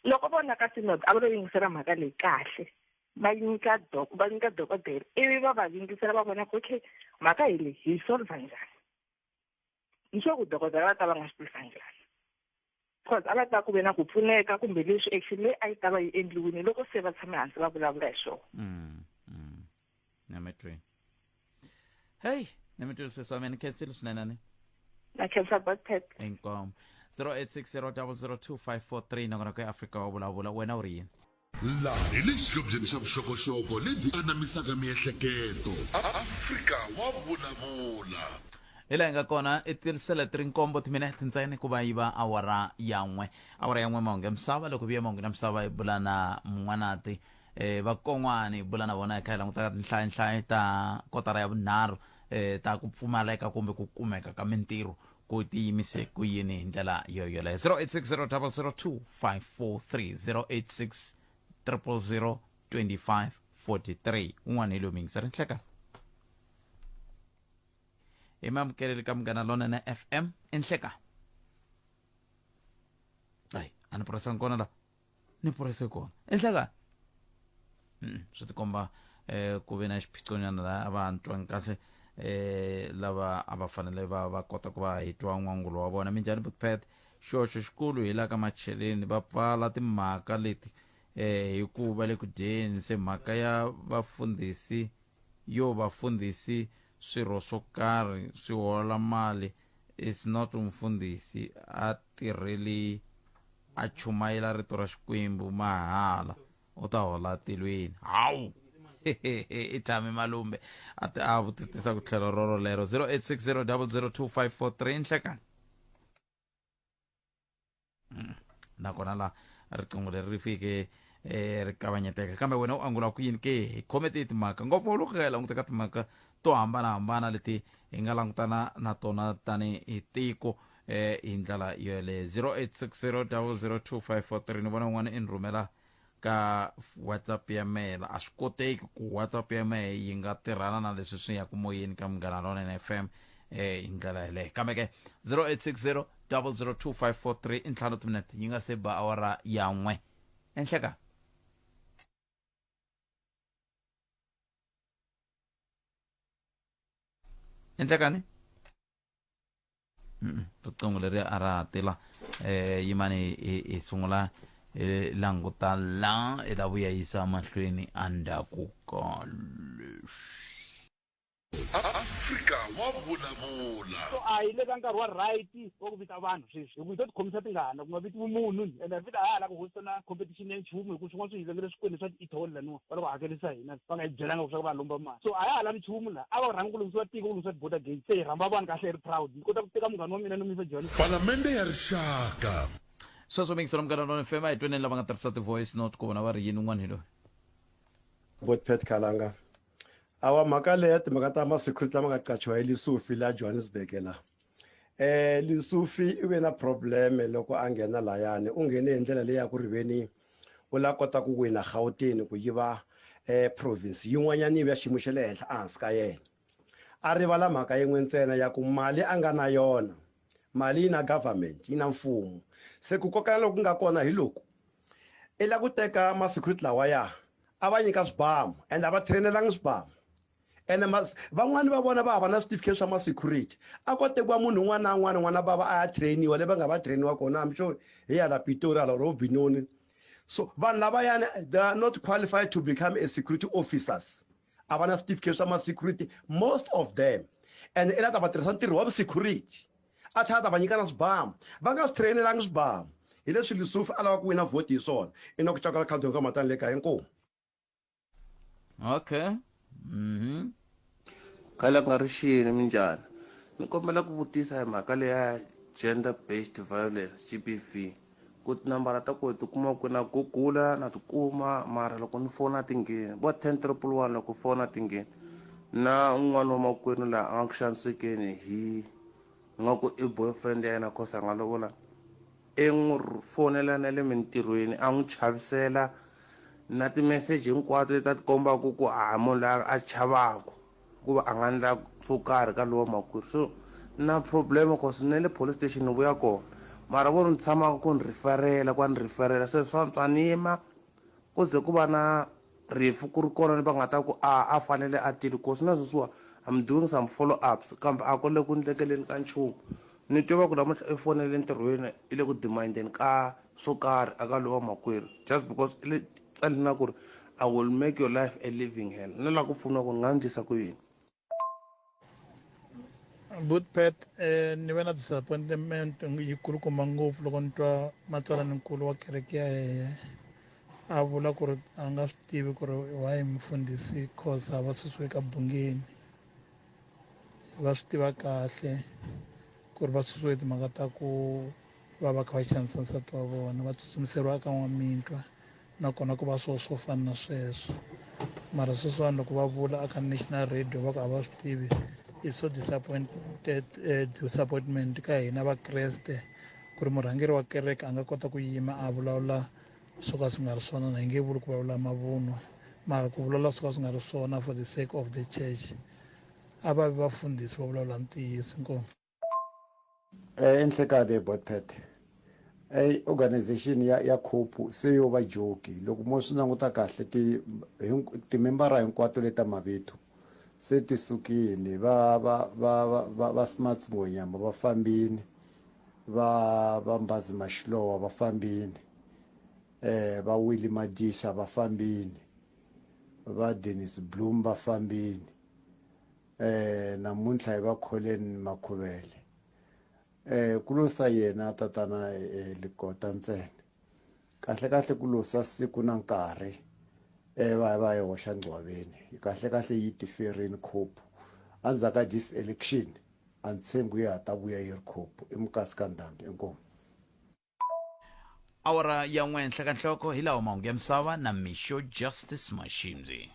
Speaker 9: Loko vona ka synod a va lo yingisela mhaka leyi kahle va nyika doc va nyika dokodela ivi va va yingisela va vona ku okay mhaka hi leyi hi solve njhani. Ni sure ku dokodela va ta va nga swi tisa njhani. Because a va ta ku ve na ku pfuneka kumbe leswi actually leyi a yi ta va yi endliwile loko se va tshame hansi va vulavula hi swona.
Speaker 1: Na mi twi. Hey, na mi twi sesi wa mina, khensile swinene ni.
Speaker 9: Na khensa Botpet.
Speaker 1: Inkomu. 0860002543 nakona ku ya Afrika wa vulavula wena u ri yini?
Speaker 2: Laha hi le xihlobyeni xa vuxokoxoko lebyi anamisaka miehleketo. Afrika wa vulavula.
Speaker 1: Hi laha hi nga kona i tirisele ti ri nkombo timinete ntsena ku va yi va awara ya n'we. Awara ya n'we mahungu ya misava loko vuya mahungu ya misava hi bula na Mun'wanati eh vakon'wani hi bula na vona hi kha hi languta tinhlayanhlayo ta kotara ya vunharhu eh ta ku pfumaleka kumbe ku kumeka ka mintirho ku tiyimise ku yini hi ndlela yo yoleyo. 0860002543 086 0002543 un'wana hi loyi muyingiseri nhleka hi mamukeleli ka Munghana Lonene FM enhleka. Ayi a ni purasanga kona la ni purase kona enhleka. Swi tikomba ku ve na xiphiqonyana la a va twangi kahle lava a va fanele va va kota ku va hi twa n'wangulo wa vona. Minjhani Butpet? Xoxo xikulu hi la ka macheleni va pfala timhaka leti hi ku va le ku dyeni se mhaka ya vafundhisi yo vafundhisi swirho swo karhi swi hola mali Is not mfundhisi a tirheli a chumayela rito ra Xikwembu mahala u ta hola tilweni. Hawu! I tshame malumbe a ti a vutisa ku tlhelo roro lero 0860002543 nhlekani. Mm. Nakona la riqingho leri ri fike eh, ri kavanyeteka kambe wena u angula ku yini ke hi khome ti timhaka ngopfu loko hi languta ka timhaka to hambanahambana leti hi nga langutana na tona tanihi tiko eh, hi ndlela yoleyo 0860002543 ni vona un'wana i ni rhumela ka whatsapp ya mehe la a swi koteki ku whatsapp ya mehe yi nga tirhana na leswi swi yaku moyeni ka munghana lonene fm eh hi ndlela yeleyo kambe ke 0860 002543 i ntlhanu timinete yi nga se ba awara ya n'we enhleka enhlekani riqingho leri a ra ha tila eh yimani hi sungula hi languta la hi ta vuya yisa mahlweni endzhaku ka leswi.
Speaker 2: Afrika wa vulavula.
Speaker 10: So a hi le ka nkarhi wa right wa ku vita vanhu sweswi hi ku hi to tikhomisa tingana ku nga vitiwi munhu ene hi vita ha ha la ku hosta na competition ya nchumu hi ku swin'wana swi hi vengele swikweleti swa ti-etoll laniwa va loko hakerisa hina va nga hi byelanga ku swa ku va lomba mali so a ya ha lavi nchumu laha a va rhanga ku lunghisiwa tiko ku lunghisiwa ti-border gate se hi rhamba vanhu kahle hi ri proud ni kota ku teka munghana wa mina ni n'wi yisa Johannesburg
Speaker 2: Palamende ya Rixaka.
Speaker 1: Sweswo mingiselo munghana lona fm a hi tweneni lava nga tirhisa ti-voice note ku vona va ri yini un'wana hi loyi.
Speaker 11: Bot Pat Khalanga. Awa mhaka leya timhaka ta ma-security lama nga qachiwa hi Lesufi la Johannesburg la. Eh Lesufi u ve na problem loko a nghena layani u nghene hi ndlela leyi ya ku ri veni u la kota ku wina Gauteng ku yi va eh province yin'wanyana yi va xiyimo xa le henhla ehansi ka yena. A rivala mhaka yin'we ntsena ya ku mali a nga na yona mali yi na government yi na mfumo se ku kokela loku nga kona hi loku i la ku teka ma-security lawaya a va nyika swibamu and a va trainelanga swibamu ene van'wani va vona va hava na switifiketi swa ma-security a ko tekiwa munhu un'wana na un'wana n'wana bava a ya trainiwa le va nga va trainiwa kona I'm sure hi hala Pitori hala ro Benoni so vanhu lavayani they are not qualified to become a security officers a va na switifiketi swa ma-security most of them and i la ta va tirhisa ntirho wa vusecurity a tlhela a ta va nyika na swibamu va nga swi trainelanga swibamu hi leswi Lesufi a lava ku wina vhoti hi swona i na ku cakala khadi ka matani le kaya inkomu
Speaker 1: okay mhm
Speaker 12: Khale ku nga ri xini minjhani ni kombela ku vutisa hi mhaka leya gender based violence GBV ku tinambara ta koho ti kuma ku na gugula na ti kuma mara loko ni fona ti ngheni vo ten triple one loko fona ti ngheni na un'wana wa makwenu laha a nga ku xanisekeni hi nga ku i boyfriend ya yena cause a nga lovola i n'wi fonela na le mintirhweni a n'wi chavisela na timeseji hinkwato leti a ti kombaka ku a munhu loyi a chavaku ku va a nga ndla swo karhi ka lowa makwerhu so na problem cause na le police station ni vuya kona mara vo ni tshama ku ni referela ku va ni referela se swa antswa ni yima ku ze ku va na rifu ku ri kona ni va nga ta ku a a fanele a tile cause na sweswiwa I'm doing some follow ups kambe a ku le ku ndlekeleni ka nchumu ni twa va ku namuntlha i fonele entirhweni i le ku demandeni ka swo karhi aka lowa makwerhu just because i le tsale na ku ri I will make your life a living hell na la ku pfuniwa ku ni nga ndlisa ku yini
Speaker 13: Bootpet eh, ni ve na disappointment yikulukumba ngopfu loko ni twa matsalaninkulu wa kereke ya hehe a vula ku ri a nga swi tivi ku ri why mufundhisi Khoza va susiwe ka Bungeni va swi tiva kahle ku ri va susiwe timhaka ta ku va va kha va xanisa nsati wa vona va tsutsumiseriwa ka n'wamintwa nakona ku va swo swo fana na sweswo mara sweswiwani loko va vula aka national radio va ku a va swi tivi is so disappointed eh, disappointment ka hina vakreste ku ri murhangeri wa kereke a nga kota ku yima a vulavula swo ka swi nga ri swona na hi nge vuli ku vulavula mavunwa mara ku vulavula swo ka swi nga ri swona for the sake of the church a va vi vafundhisi va vulavula ntiyiso inkomu
Speaker 14: Eh enhlekade Botpet. Ey organization ya ya Cope se yo va joki loko mo swi languta kahle ti timembara hinkwato leta mavito se ti sukile va va va va va Smarts Ngonyama va fambini va va Mbazi Mashilowa va fambini eh va Willie Madisha va fambini va Dennis Bloem va fambini eh namuntlha hi va Colin Makhuvele. um ku losa yena tatana eh, Likota ntsena kahle kahle ku losa siku na nkarhi um va ya va yi hoxa ngcwaveni kahle kahle yi tiferini cope endzhaku ka this election a ni tshembi ya ha ta vuya yi ri cope i mukasi ka ndhambi inkomu
Speaker 1: awara ya n'we henhla ka nhloko hi lawa mahungu ya misava na mixo justice mashimzi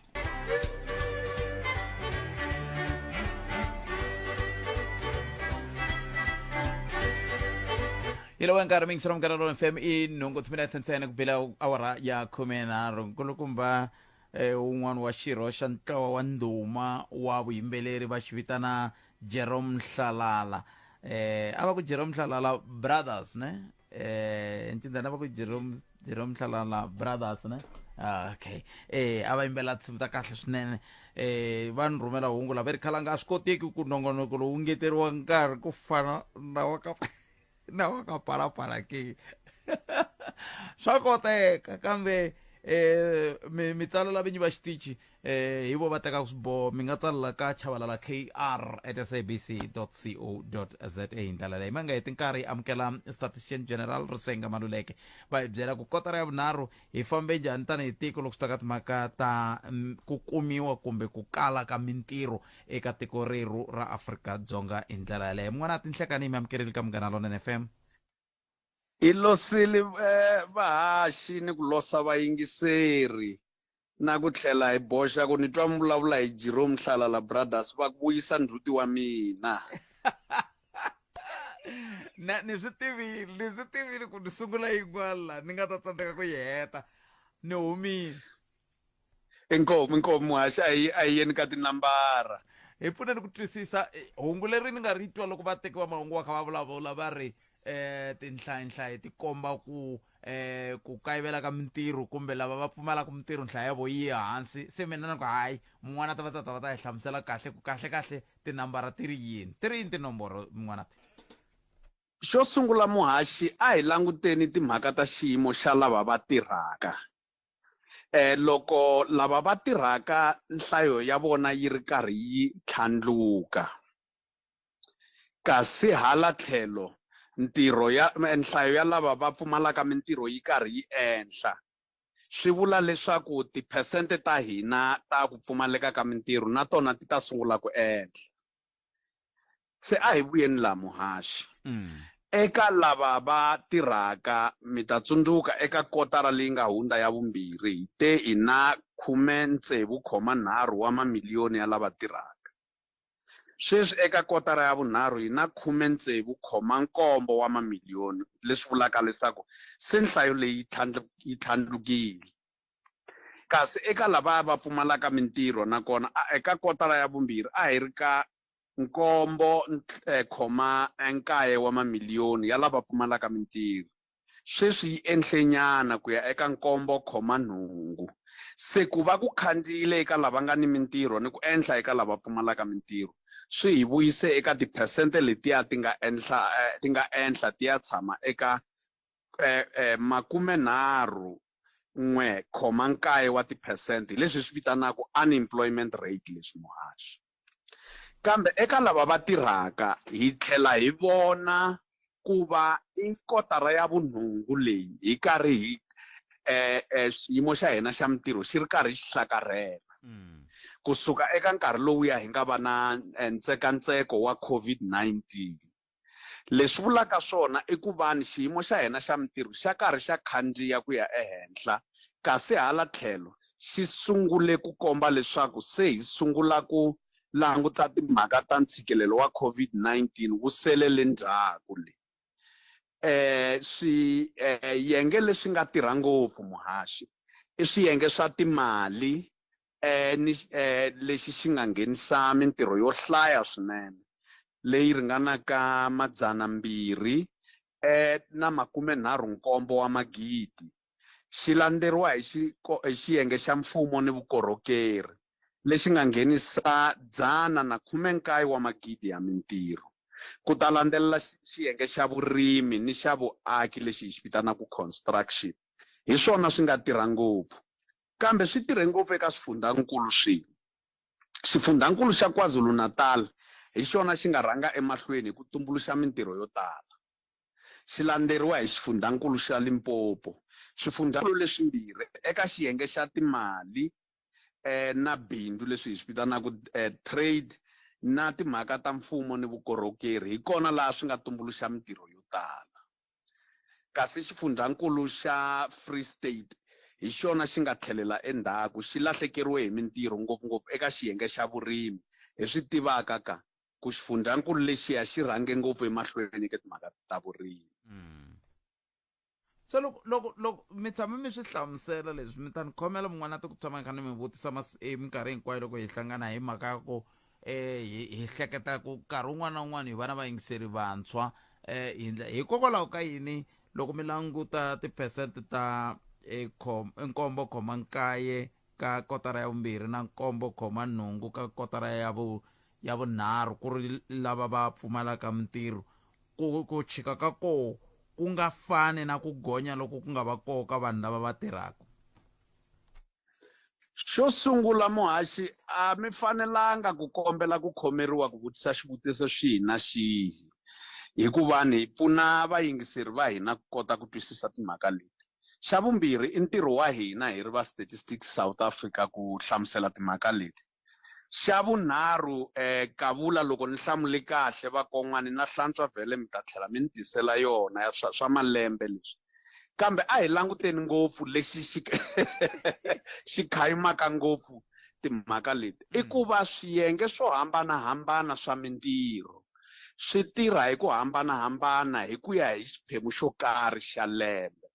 Speaker 1: hi lowa nkarhi mingisela munghana lona fm i nhungu timinete ntsena ku bela awara ya 13 nkulukumba eh, un'wana wa xirho xa ntlawa wa ndhuma wa vuyimbeleri va xi vitana Jerome Hlalala eh a va ku Jerome Hlalala Brothers ne eh ncindana va ku Jerome Jerome Hlalala Brothers ne ah, okay eh a va yimbela tinsimu ta kahle swinene eh va ni rhumela hungu lava ri khalanga a swi koteki ku nongonoko lowu ngeteriwa nkarhi ku fana na wa ka na wa ka palapala ke swa koteka kambe eh mi mi tsalela vinyi va xitichi eh hi vo va tekaka swiboho mi nga tsalela ka chavalala kr at sabc co za hi ndlela leyi ma nga heti nkarhi hi amukela statistician general risenga maluleke va hi byela ku kotara ya vunharhu hi fambe njhani tanihi tiko loko swi ta ka timhaka ta ku kumiwa kumbe ku kala ka mintirho eka tiko rerhu ra Afrika-Dzonga hi ndlela yaleyo. Mun'wana a tinhlekani mi amukerile ka Munghana Lonene FM.
Speaker 15: Hi losile eh, vahaxi ni ku losa vayingiseri na ku tlhela hi boxa ku ni twa mi vulavula hi Jerome Hlalala Brothers va ku vuyisa ndzhuti wa mina.
Speaker 1: Na ni swi tivile, ni swi tivile ku ni sungula yin'wana la ni nga ta tsandzeka ku yi heta. Ni humile.
Speaker 15: Inkomu, inkomu muhaxi a yi a yi yeni ka tinambara.
Speaker 1: Hi pfuneni ku twisisa eh, hungu leri ni nga ri twa loko vateki va mahungu va kha va vulavula va ri eh tinhlayinhlayi ti komba ku eh ku kayivela ka mintirho kumbe lava va pfumalaka mintirho nhlayo ya vo yi ya hansi se mina ni ku hayi mun'wana ta va ta ta va ta hi hlamusela kahle ku kahle kahle tinambara ti ri yini ti ri yini tinomboro mun'wana ti
Speaker 15: Xo sungula muhaxi a hi languteni timhaka ta xiyimo xa lava va tirhaka. Eh, loko lava va tirhaka nhlayo ya vona yi ri karhi yi tlhandluka kasi hala tlhelo ntirho ya nhlayo ya lava va pfumalaka mintirho yi karhi yi enhla swi vula leswaku tiphesente ta hina ta ku pfumaleka ka mintirho na tona ti ta sungula ku enhla se a hi vuyeni laha muhaxi mm. eka lava va tirhaka mi ta tsundzuka eka kotara leyi nga hundza ya vumbirhi hi te hi na 66.3 wa mamiliyoni ya lava tirhaka sweswi eka kotara ya vunharhu hi na 67.7 wa mamiliyoni leswi vulaka leswaku se nhlayo leyi yi tlhandlukile kasi eka lava va pfumalaka mintirho nakona eka kotara ya vumbirhi a hi ri ka nkombo eh, khoma nkaye wa mamiliyoni ya lava pfumalaka mintirho sweswi yi enhlenyana ku ya eka nkombo khoma nhungu se ku va ku khandziyile eka lava nga ni mintirho ni ku enhla eka lava pfumalaka mintirho swi hi vuyise eka tiphesente letiya ti nga enhla eh, ti nga enhla ti ya tshama eka eh, eh, makumenharhu n'we khoma nkaye wa tiphesente hi leswi hi swi vitanaka unemployment rate leswi muhaxi kambe eka lava va tirhaka hi tlhela hi vona ku va i kotara ya vunhungu leyi hi karhi hi eh, eh, xiyimo xa hina xa mintirho xi ri karhi xi hlakarhela mm. kusuka eka nkarhi lowuya hi nga va na eh, ntsekantseko wa COVID-19 Leswi vulaka swona i ku va ni xiyimo xa hina xa mintirho xa karhi xa khandziya ku ya ehenhla kasi hala tlhelo xi sungule ku komba leswaku se hi sungula ku languta timhaka ta ntshikelelo wa COVID-19 wu sele le ndzhaku le. Swiyenge leswi nga tirha ngopfu, muhaxi, i swiyenge swa timali eh, ni eh, lexi xi nga nghenisa mintirho yo hlaya swinene leyi ringanaka 200 eh, na 37 wa magidi xi landzeriwa hi hi xiyenge xa mfumo ni vukorhokeri lexi nga nghenisa 119 wa magidi ya mintirho ku ta landzelela xiyenge xa vurimi ni xa vuaki lexi hi xi vitanaka construction hi swona swi nga tirha ngopfu Kambe swi tirhe ngopfu eka swifundhankulu swin'we. Xifundhankulu xa KwaZulu-Natal hi xona xi nga rhanga emahlweni hi ku tumbuluxa mintirho yo tala. Xi landzeriwa hi xifundhankulu xa Limpopo. Swifundhankulu leswimbirhi eka xiyenge xa timali na bindzu leswi hi swi vitanaka trade na timhaka ta mfumo ni vukorhokeri hi kona laha swi nga tumbuluxa mintirho yo tala. Kasi xifundhankulu xa Free State hi xona xi nga tlhelela endzhaku, xi lahlekeriwe hi mintirho ngopfungopfu eka xiyenge xa vurimi. Hi swi tivaka ka ku xifundhankulu lexiya xi rhange ngopfu emahlweni eka timhaka ta vurimi.
Speaker 1: Se loko loko loko mi tshama mi swi hlamusela leswi mi ta ni khomela mun'wana ti ku tshama ni kha ni mi vutisa mas e minkarhi hinkwayo loko hi hlangana hi mhaka ya ku eh hi hi hleketa ku nkarhi wun'wana na wun'wana hi vana vayingiseri vantshwa eh hi ndla hikokwalaho ka yini loko mi languta tiphesente ta eh, nkombo khoma nkaye ka kotara ya vumbirhi na nkombo khoma nhungu ka kotara ya vu ya vunharhu ku ri lava va pfumalaka mintirho ku ku chika ka koho ku nga fani na ku gonya loko ku nga va koho ka vanhu lava va tirhaka.
Speaker 15: Xo sungula muhaxi a mi fanelanga ku kombela ku khomeriwa ku vutisa xivutiso xihi na xihi hikuva ni pfuna vayingiseri va hina ku kota ku twisisa timhaka leti. Xa vumbirhi i ntirho wa hina hi ri va Statistics South Africa ku hlamusela timhaka leti. Xa vunharhu, kavula loko ni hlamule kahle vakon'wani na hlantswa vhele mi ta tlhela mi ni tisela yona ya swa, swa malembe leswi. Kambe a hi languteni ngopfu lexi xi xi khayimaka ngopfu timhaka leti i ku va swiyenge swo hambana-hambana swa mintirho swi tirha hi ku hambana-hambana hi ku ya hi xiphemu xo karhi xa lembe.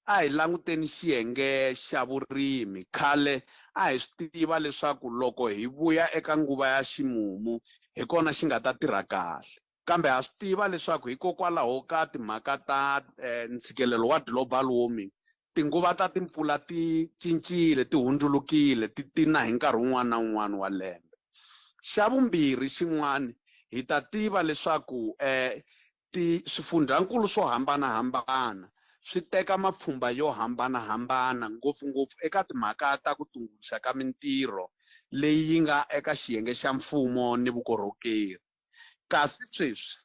Speaker 15: A hi languteni xiyenge xa vurimi. Khale a hi swi tiva leswaku loko hi vuya eka nguva ya ximumu hi kona xi nga ta tirha kahle. Kambe ha swi tiva leswaku hikokwalaho ka timhaka ta ntshikelelo wa global warming, tinguva ta timpfula ti cincile, ti hundzulukile, ti ti na hi nkarhi wun'wana na wun'wana wa lembe. Xa vumbirhi xin'wana, hi ta tiva leswaku Ti, swifundhankulu swo hambana-hambana swi teka mapfhumba yo hambana-hambana, ngopfu-ngopfu eka timhaka ta ku tumbuluxa ka mintirho leyi yi nga eka xiyenge xa mfumo ni vukorhokeri. Kasi sweswi,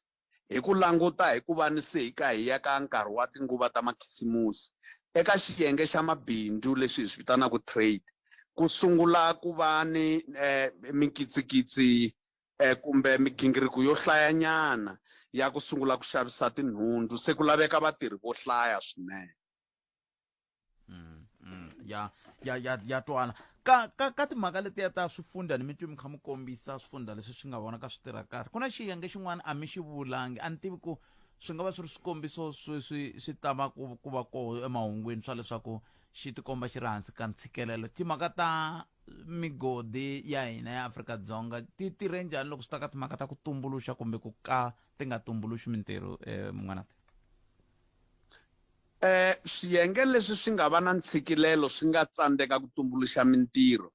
Speaker 15: hi ku languta hi ku va ni se hi ka hi ya ka nkarhi wa tinguva ta makhisimusi, eka xiyenge xa mabindzu leswi hi swi vitanaka trade, ku sungula ku va ni minkitsikitsi eh, kumbe migingiriko yo hlayanyana ya ku sungula ku xavisa tinhundzu se ku laveka vatirhi vo hlaya swinene.
Speaker 1: Ya ya ya ya twana ka ka ka timhaka letiya ta swifundha ni mi twi mi kha mi kombisa swifundha leswi swi nga vonaka swi tirha kahle ku na xiyenge xin'wana a mi xi vulangi a ni tivi ku swi nga va swi ri swikombiso swi swi swi tava ku ku va koho emahungwini swa leswaku xi tikomba xi ri hansi ka ntshikelelo timhaka ta migodi ya hina ya Afrika-Dzonga ti tirhe njhani loko swi ta ka timhaka ta ku tumbuluxa kumbe ku ka ti nga tumbuluxi mintirho eh, mun'wanati?
Speaker 15: Eh, swiyenge leswi swi nga va na ntshikilelo swi nga tsandzeka ku tumbuluxa mintirho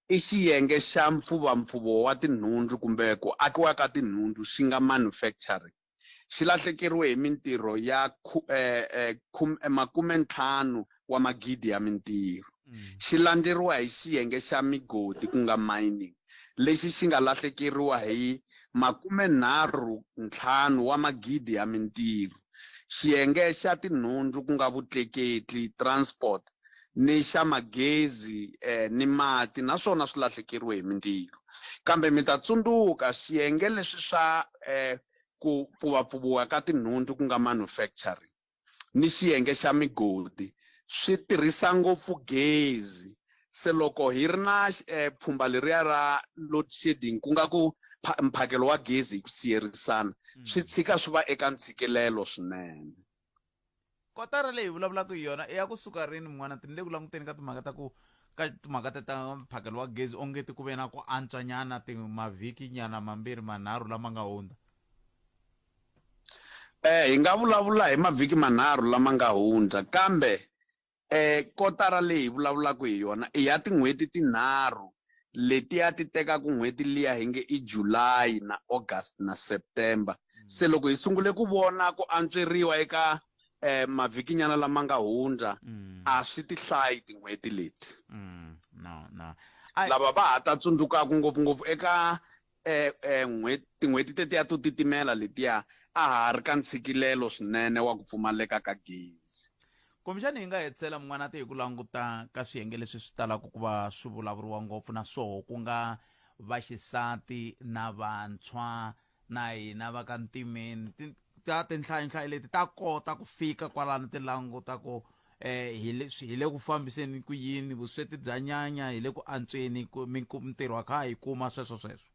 Speaker 15: i xiyenge xa mpfuvampfuvo wa tinhundzu kumbe ku akiwa ka tinhundzu xi nga manufacturing. Xi lahlekeriwe hi mintirho ya makumentlhanu wa magidi ya mintirho. Xi landzeriwa hi xiyenge xa migodi ku nga mining, lexi xi nga lahlekeriwa hi makumenharhu-ntlhanu wa magidi ya mintirho. Xiyenge xa tinhundzu ku nga vutleketli, transport, ni xa magezi ni mati na swona swi lahlekeriwe hi mintirho. Kambe mi ta tsundzuka, swiyenge leswi swa ku pfuvapfuviwa ka tinhundzu ku nga manufacturing ni xiyenge xa migodi swi tirhisa ngopfu gezi. Se loko hi ri na pfhumba leriya ra load shedding ku nga ku mphakelo wa gezi hi ku siyerisana swi tshika swi va eka ntshikilelo swinene.
Speaker 1: Kotara leyi hi vulavulaka hi yona i ya kusuka rini mun'wana ni le ku languteni ka timhaka ta ku ka timhaka ta ta mphakelo wa gezi onge ti ku ve na ku antswa nyana ti mavhiki nyana mambirhi manharhu lama nga hundza.
Speaker 15: Hi nga vulavula hi mavhiki manharhu lama nga hundza kambe Kotara leyi hi vulavulaka hi yona i ya tin'hweti tinharhu letiya ti tekaka n'hweti liya hi nge i July na August na September. Se loko hi sungule ku vona ku antsweriwa eka mavhikinyana lama nga hundza, a swi ti hlayi tin'hweti leti.
Speaker 1: No, no.
Speaker 15: Lava va ha ta tsundzukaka ngopfu-ngopfu eka eh, eh, tin'hweti tetiya to titimela letiya a ha ri ka ntshikilelo swinene wa ku pfumaleka ka gezi.
Speaker 1: Kumbexana hi nga hetisela mun'wanati hi ku languta ka swiyenge leswi swi talaka ku va swi vulavuriwa ngopfu na swoho ku nga vaxisati na vantshwa na hina va ka ntimeni. Ta tinhlayonhlayo leti ta kota ku fika kwalano ti languta ku eh hi le hi le ku fambiseni ku yini vusweti bya nyanya hi le ku antsweni ku mintirho a kha hi kuma sweswo sweswo.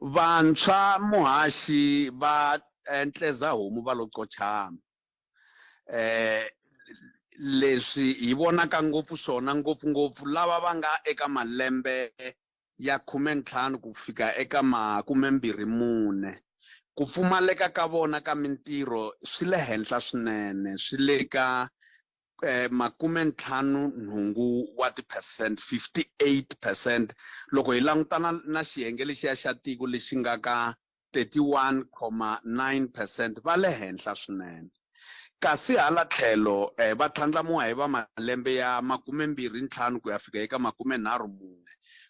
Speaker 15: Vantshwa muhaxi va ntleza homu va lo qochama. Eh leswi hi vonaka ngopfu swona ngopfungopfu lava va nga eka malembe ya 15 ku fika eka ma24. Ku pfumaleka ka vona ka mintirho swi le henhla swinene, swi le ka 58 wa tiphesente, 58 percent, loko hi langutana na xiyenge lexiya xa tiko lexi nga ka 31.9 percent, va le henhla swinene. Kasi hala tlhelo va tlhandlamiwa hi va malembe ya 25 ku ya fika eka 34,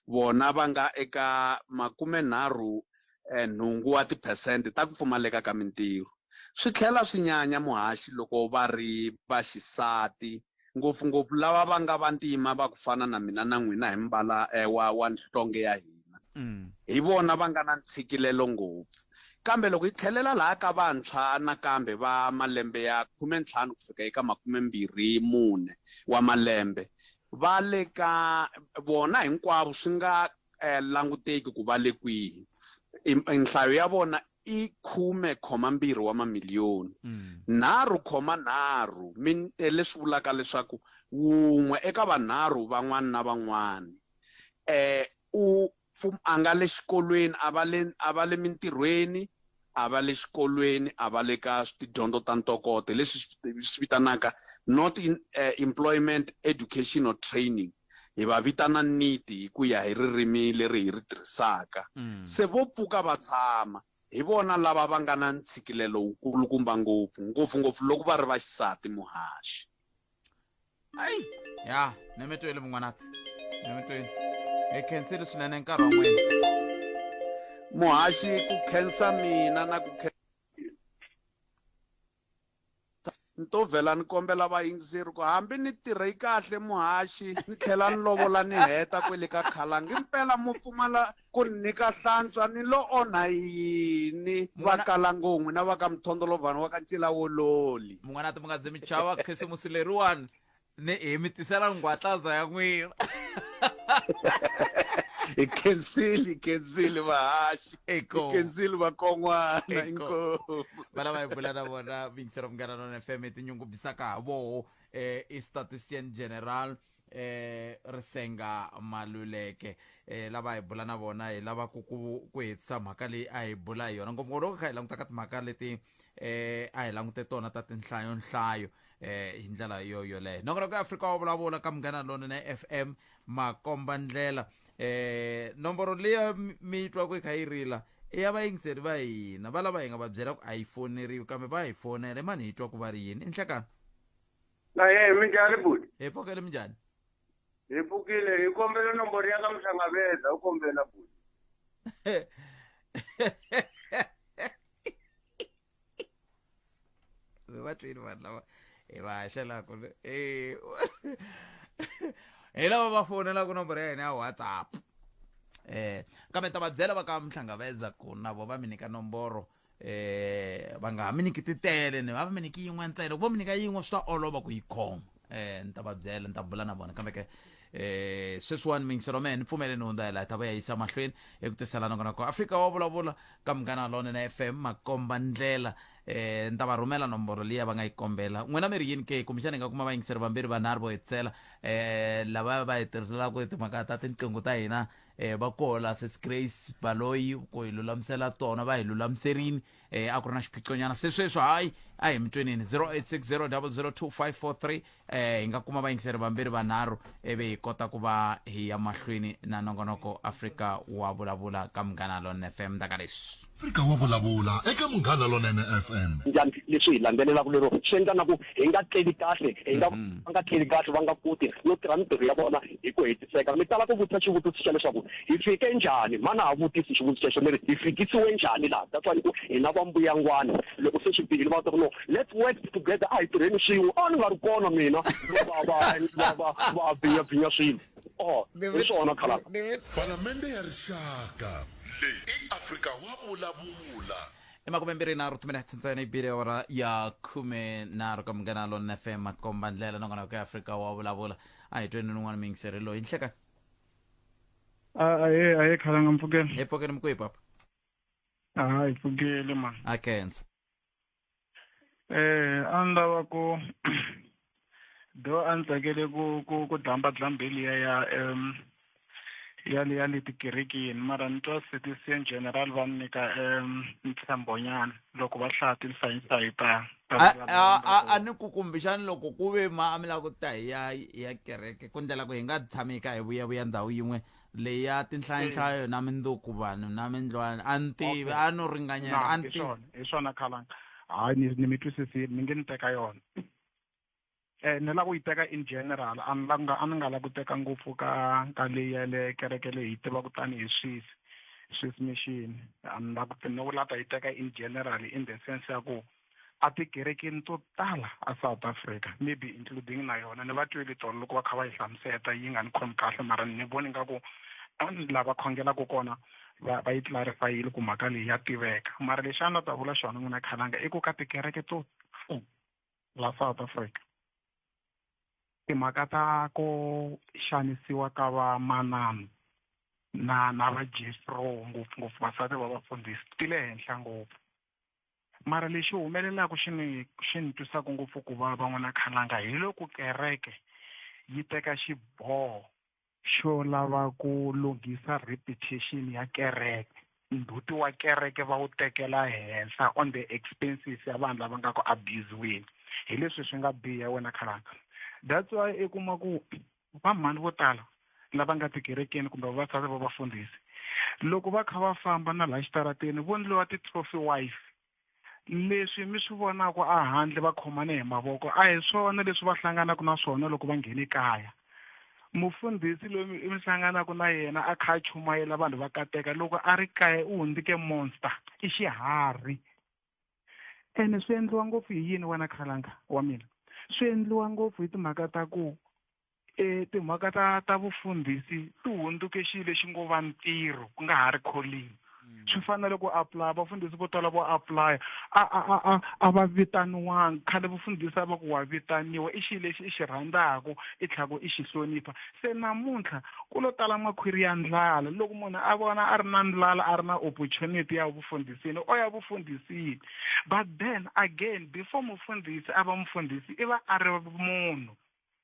Speaker 15: vona va nga eka 38 wa tiphesente ta ku pfumaleka ka mintirho. Swi tlhela swi nyanya muhaxi loko va ri va xisati, ngopfungopfu lava va nga vantima va ku fana na mina na n'wina hi mbala wa nhlonge ya hina. Hi vona va nga na ntshikilelo ngopfu. Kambe loko hi tlhelela laha ka vantshwa nakambe va malembe ya 15 ku fika eka 24 wa malembe, va le ka vona hinkwavo swi nga languteki ku va le kwihi. Nhlayo ya vona i 10.2 wa mamiliyoni. 3.3 leswi vulaka leswaku wun'we eka vanharhu van'wana na van'wana u a nga le xikolweni, a va le, a va le mintirhweni, a va le xikolweni, a va le ka tidyondzo ta ntokoto, leswi swi vitanaka not in employment, education or training. Hi va vitana NEET hi ku ya hi ririmi leri hi ri tirhisaka. Se vo pfuka va tshama, hi vona lava va nga na ntshikilelo wukulukumba ngopfu, ngopfu-ngopfu loko va ri va xisati muhaxi.
Speaker 1: Ayi, ya, nemetweni mun'wanati, nemetweni. Hi khensile swinene nkarhi wa n'wina.
Speaker 15: Muhaxi, ku khensa mina na ku Ni to vhela ni kombela vayingiseri ku hambi ni tirhe kahle muhaxi ni tlhela ni lovola ni heta kwele ka Khalanga impela mo pfumala ku ni nyika hlantswa ni lo onha yini va kala ngo n'wina va ka Mthondolovhani wa ka Ncila Wololi.
Speaker 1: Munghana ti mi nga zi mi chava khisimusi leriwani ni hi mi tisela nghwatlaza ya n'wina.
Speaker 15: Hi khensile, hi khensile vahaxi. Hi khensile vakon'wana inkomu.
Speaker 1: Va lava hi bula na vona vuyingiseri Munghana Lonene FM hi tinyungubyisaka ha voho i statistician general Risenga Maluleke lava hi bula na vona hi lava ku ku ku hetisa mhaka leyi a hi bula hi yona ngopfungopfu loko kha hi languta ka timhaka leti a hi langute tona ta tinhlayo nhlayo hi ndlela yo yoleyo. Nongonoko ya Afrika wa vulavula ka Munghana Lonene FM makomba ndlela nomboro leyi mi yi twaku yi kha yi rila i ya vayingiseri va hina va lava hi nga va byela ku a yi foneriwi kambe va hi fonela i mani hi twa ku va ri yini i nhlekani.
Speaker 16: Ahee, minjhani buti?
Speaker 1: Hi pfukile minjhani?
Speaker 16: Hi pfukile, hi kombela nomboro ya ka Mhlangaveza, u kombela buti.
Speaker 1: Va twini vanhu lava hi va haxelaka eh hi lava va fonelaka nomboro ya hina ya WhatsApp kambe ta va byela va ka Mhlangaveza ku na vo va mi nyika nomboro va nga ha mi nyiki titele ni va mi nyiki yin'we ntsena loko vo mi nyika yin'we swi ta olova ku yi khoma ni ta va byela ni ta bula na vona kambe ke sweswiwani mingiselo mehe ni pfumele ni hundza hi laha hi ta vuya yisa mahlweni eku tisela nongonoko Afrika wa vulavula ka Munghana Lonene FM makomba ndlela ni ta va rhumela nomboro liya va nga yi kombela n'wina mi ri yini ke kumbexana hi nga kuma vayingiseri vambirhi vanharhu vo hetisela lava va hi tirhiselaka timhaka ta tinqingho ta hina va koho la sis Grace Baloyi ku hi lulamisela tona va hi lulamiserini a ku ri na xiphiqonyana se sweswo hayi a hi mitwenini 0860002543 hi nga kuma vayingiseri vambirhi vanharhu ivi hi kota ku va hi ya mahlweni na nongonoko Afrika wa vulavula ka Munghana Lonene FM ndaka leswi.
Speaker 2: Afrika wa vulavula eka Munghana Lonene FM.
Speaker 17: Njhani leswi hi landzelelaka lero swi endla na ku hi nga tleli kahle hi nga va nga tleli kahle va nga koti no tirha mintirho ya vona hi ku hetiseka mi tala ku vutisa xivutiso xa leswaku hi fike njhani mhani a ha vutisi xivutiso xexo mi ri hi fikisiwe njhani laha that's why ni ku hina va mbuyangwana loko se swi bihile va ta ku no let's work together a hi tirheni swin'we a ni nga ri kona mina va va va va va bvinya bvinya swilo oh hi swona khalanga
Speaker 2: Palamende ya Rixaka. Leyi i Afrika wa vulavula.
Speaker 1: I makumembirhi-nharhu timinete ntsena yi bile awara ya khumenharhu ka Munghana Lonene FM makomba ndlela nongonoko ya Afrika wa vulavula a hi tweni un'wana muyingiseri loyi nhlekani
Speaker 18: Ahe ahe khalanga mpfukeni.
Speaker 1: Hi pfukeni mi kwihi papa?
Speaker 18: A hi pfukile man.
Speaker 1: A khensa.
Speaker 18: Eh a ni lava ku do a ni tsakele ku ku ku dlamba dlambi liya ya um ya le ya le tikerekeni mara ni twa citizen general va ni nyika um ntshembonyana loko va hlaya tinhlayinhlayi ta ta
Speaker 1: A a a ni ku kumbexani loko ku ve ma a mi lava ku ta hi ya ya kereke ku ndlela ku hi nga tshami hi kha hi vuyavuya ndhawu yin'we leyi ya tinhlayinhlayo na minduku vanhu na mindlwana a ni tivi a no ringanyela a ni
Speaker 18: tivi hi swona khalanga hayi ni ni mi twisisile ni nge ni teka yona eh ni lava ku yi teka in general a ni lava a ni nga lavi ku teka ngopfu ka ka leyi ya le kereke leyi hi tivaka tanihi Swiss Swiss Mission a ni lava ku ni vula ta yi teka in general in the sense ya ku a tikerekeni to tala a South Africa maybe including na yona ni va twile tolo loko va kha va yi hlamuseta yi nga ni khomi kahle mara ni voni nga ku lava khongelaka kona va va yi clarifyile ku mhaka leyi ya tiveka mara lexi a ni ta vula xona n'wina khalanga i ku ka tikereke to la South Africa timhaka ta ku xanisiwa ka vamanana na na va Jethro ngopfungopfu vasati va vafundhisi ti le henhla ngopfu Mara lexi humelelaka xi ni xi ni twisaka ngopfu ku vava n'wana khalanga hi loko kereke yi teka xiboho xo lava ku lunghisa reputation ya kereke ndzhuti wa kereke va wu tekela henhla on the expenses ya vanhu lava nga ku abuse-weni hi leswi swi nga biha wena khalanga that's why i kuma ku va mhani vo tala lava nga tikerekeni kumbe vavasati va vafundhisi loko va kha va famba na laha xitarateni vo ndliwa ti-trophy wife leswi mi swi vonaka a handle va khomane hi mavoko a hi swona leswi va hlanganaka na swona loko va nghene kaya mufundhisi loyi mi hlanganaka na yena a kha a chumayela vanhu va kateka loko a ri kaya u hundzike monster i xiharhi ene swi endliwa ngopfu hi yini wena khalanga wa mina swi endliwa ngopfu hi timhaka ta ku e timhaka ta ta vufundhisi ti hundzuke xilo lexi ngo va ntirho ku nga ha ri calling mm. swi fanele ku apply vafundhisi vo tala vo apply a a a a a va vitaniwanga khale vufundhisi a va ku wa vitaniwa i xilo lexi i xi rhandzaka i tlhaku i xi hlonipha se namuntlha ku lo tala makhwiri ya ndlala loko munhu a vona a ri na ndlala a ri na opportunity ya vufundhisini o ya vufundhisini but then again before mufundhisi a va mufundhisi i va a ri munhu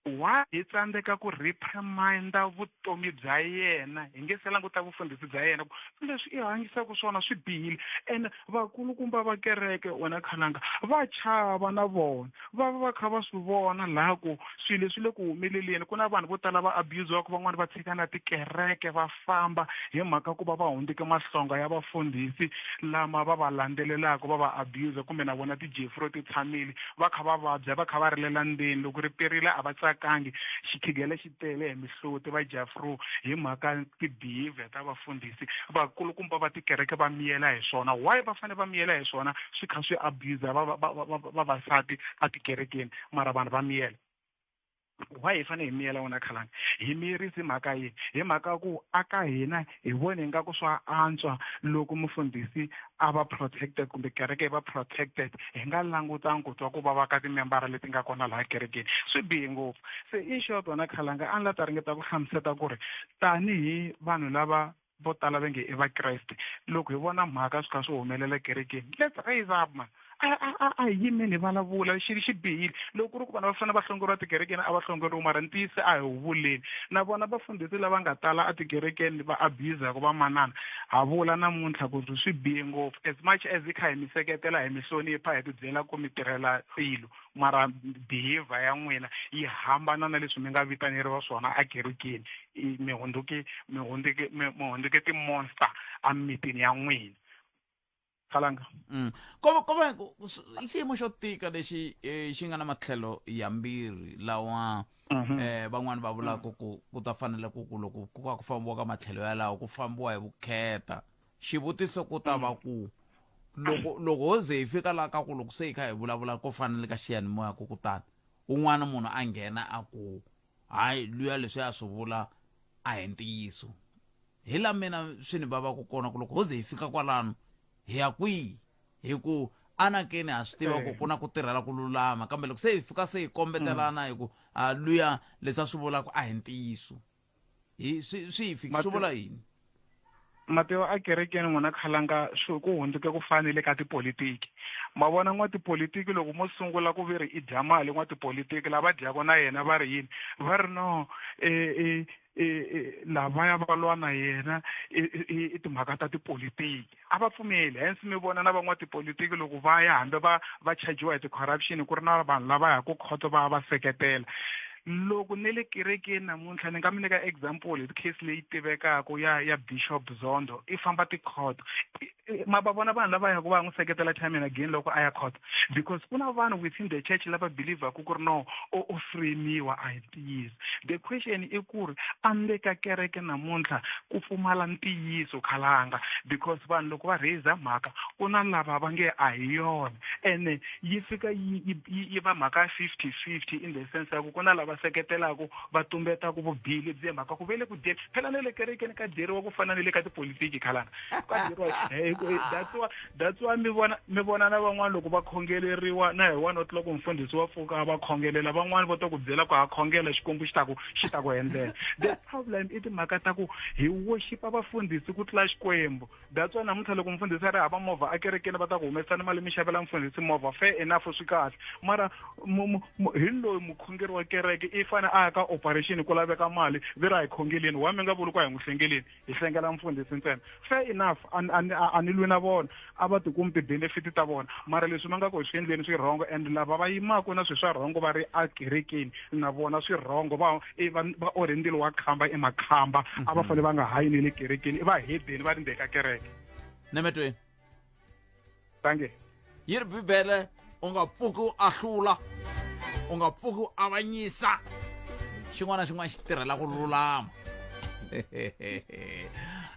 Speaker 18: Why hi tsandzeka ku repriminda vutomi bya yena hi nge se languta vufundhisi bya yena ku leswi i hanyisaka swona swi bihile ene vakulukumba va kereke wena khalanga va chava na vona va va va kha va swi vona laha ku swilo leswi le ku humeleleni ku na vanhu vo tala va abuse-waku van'wani va tshika na tikereke va famba hi mhaka ku va va hundzike mahlonga ya vafundhisi lama va va landzelelaka va va abuse kumbe na vona ti-jefro ti tshamile va kha va vabya va kha va rilela ndzeni loko ri perile a va tsakangi xikhigele xi tele hi mihloti va jafro hi mhaka ti-behavior ta vafundhisi vakulukumba va tikereke va miyela hi swona why va fanele va miyela hi swona swi kha swi abuse vavasati etikerekeni mara vanhu va miyela why hi fanele hi miyela wona khalanga hi miyerisi mhaka yini hi mhaka ku aka hina hi vone ingaku swa antswa loko mufundhisi a va protected kumbe kereke yi va protected hi nga langutangi ku twa ku vava ka timembara leti nga kona laha kerekeni swi bihe ngopfu se in short wena khalanga a ni la ta ringeta ku hlamuseta ku ri tanihi vanhu lava vo tala va nge i vakreste loko hi vona mhaka swi kha swi humelela kerekeni let's raise up man a a a a hi yimeni hi vulavula xi xi bihile loko ku ri ku vanhu va fanele va hlongoriwa tikerekeni a va hlongoriwi mara ntiyiso a hi wu vuleni na vona vafundhisi lava nga tala etikerekeni va abuse-aka vamanana ha vula namuntlha ku ri swi bihe ngopfu as much as hi kha hi mi seketela hi mi hlonipha hi ti byela ku mi tirhela tilo mara behavior ya n'wina yi hambana na leswi mi nga vitaneriwa swona ekerekeni mi hundzuke mi hundzuke mi hundzuke ti-monster emimitini ya n'wina. Khalanga.
Speaker 1: Ko ko va i xiyimo xo tika lexi xi nga na matlhelo yambirhi lawa van'wani va vulaka ku ku ta fanele ku ku loko ku ka ku fambiwa ka matlhelo yalawo ku fambiwa hi vukheta. Xivutiso ku ta va ku loko loko ho ze hi fika laha ka ku loko se hi kha hi vulavula ko fana le ka xiyanimoya ku kutani un'wana munhu a nghena a ku hayi luya leswi a swi vula a hi ntiyiso hi la mina swi ni vavaka kona ku loko ho ze hi fika kwalano hi ya kwihi hi ku anakeni ha swi tiva ku ku na ku tirhela ku lulama kambe loko se hi fika se hi kombetelana hi ku a luya leswi a swi vulaka a hi ntiyiso hi swi swi hi fiki swi vula yini?
Speaker 18: Mateo a kerekeni n'wina khalanga swi ku hundzuke ku fana ni le ka tipolitiki. Ma vona n'watipolitiki loko mo sungula ku ve ri i dya mali n'watipolitiki lava dyaka na yena va ri yini va ri no e, e, e, e, lavaya va lwa na yena i, i, i timhaka ta tipolitiki a va pfumeli hence mi vona na van'watipolitiki loko va ya hambi va va chajiwa hi ti-corruption ku ri na vanhu lava yaka khoto va ya va seketela loko ne le kerekeni namuntlha ni nga mi nyika example hi case leyi tivekaka ya ya Bishop Zondo i famba ti-court ma va vona vanhu lava yaka va ya n'wi seketela time and again loko a ya court because ku na vanhu within the church lava believaku ku ri no o o framiwa a hi ntiyiso the question i ku ri a nle ka kereke namuntlha ku pfumala ntiyiso khalanga because vanhu loko va raise mhaka ku na lava va nge a hi yona ene yi fika yi yi yi va mhaka ya 50-50 in the sense ya ku ku na lava seketelaka va tumbetaka vubihi lebyi hi mhaka ku ve le ku dyeni phela na le kerekeni ka dyeriwa ku fana ni le ka tipolitiki khalanga ka dyeriwa that's why that's why mi vona mi vona na van'wana loko va khongeleriwa na hi one o'clock mfundhisi wa pfuka va khongelela van'wana vo ta ku byela ku ha khongela xikwembu xi ta ku xi ta ku endlela the problem i timhaka ta ku hi worshipa vafundhisi ku tlula xikwembu That's why namuntlha loko mfundhisi a ri hava movha ekerekeni va ta ku humesani mali mi xavela mfundhisi movha fair enough swi kahle mara hi loyi mukhongeri wa kereke i fane a ya ka operation ku laveka mali ve ri a hi khongeleni wa mi nga vuli ku a hi n'wi hlengeleni hi hlengela mfundhisi ntsena fair enough a ni lwi na vona a va tikumi ti-benefit ta vona mara leswi va nga ku hi swi endleni swi rhongo and lava va yimaka na swilo swa rhongo va ri ekerekeni na vona swi rhongo va va va orhe ndzilo wa khamba i makhamba a va fanele va nga hayi ni le kerekeni i vahedeni va ri ndzeni ka kereke
Speaker 1: nemetweni
Speaker 18: tange
Speaker 1: yi ri bibele u nga pfuki u ahlula u nga pfuki u avanyisa xin'wana na xin'wana xi tirhela ku lulama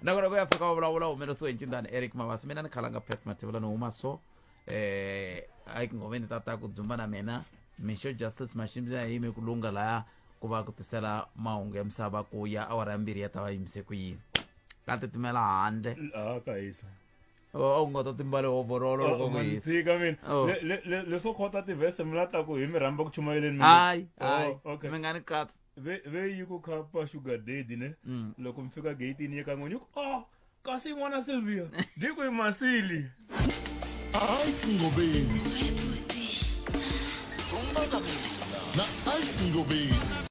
Speaker 1: nakona ku ya fika va vulavula humelerisiwe hi ncindani eric mavasi mina ni khalanga pet mathevula ni huma so eh a ngomeni tata ku dzumba na mina mixo justice mashimbi ya yime ku lunga laya ku va ku tisela mahungu ya misava ku ya awara ya mbirhi ya ta va yimise ku yini ka titimela handle
Speaker 19: a ka hisa
Speaker 1: u nga ta timbale overall loko ku hisa
Speaker 19: tshika mina
Speaker 1: Oh.
Speaker 19: Leswo khota tivhese mi la ta ku hi mi rhamba ku chumayeleni mi
Speaker 1: Hayi,
Speaker 19: Oh,
Speaker 1: hayi.
Speaker 19: okay.
Speaker 1: Mi nga ni katsi.
Speaker 19: Ve ve yi ku khapa sugar daddy ne loko mi fika gate-ini ya ka n'wina yi ku oh kasi n'wana Sylvia dyi ku i masili
Speaker 2: Ike Ngobeni. Dzumba na mina na Ike Ngobeni.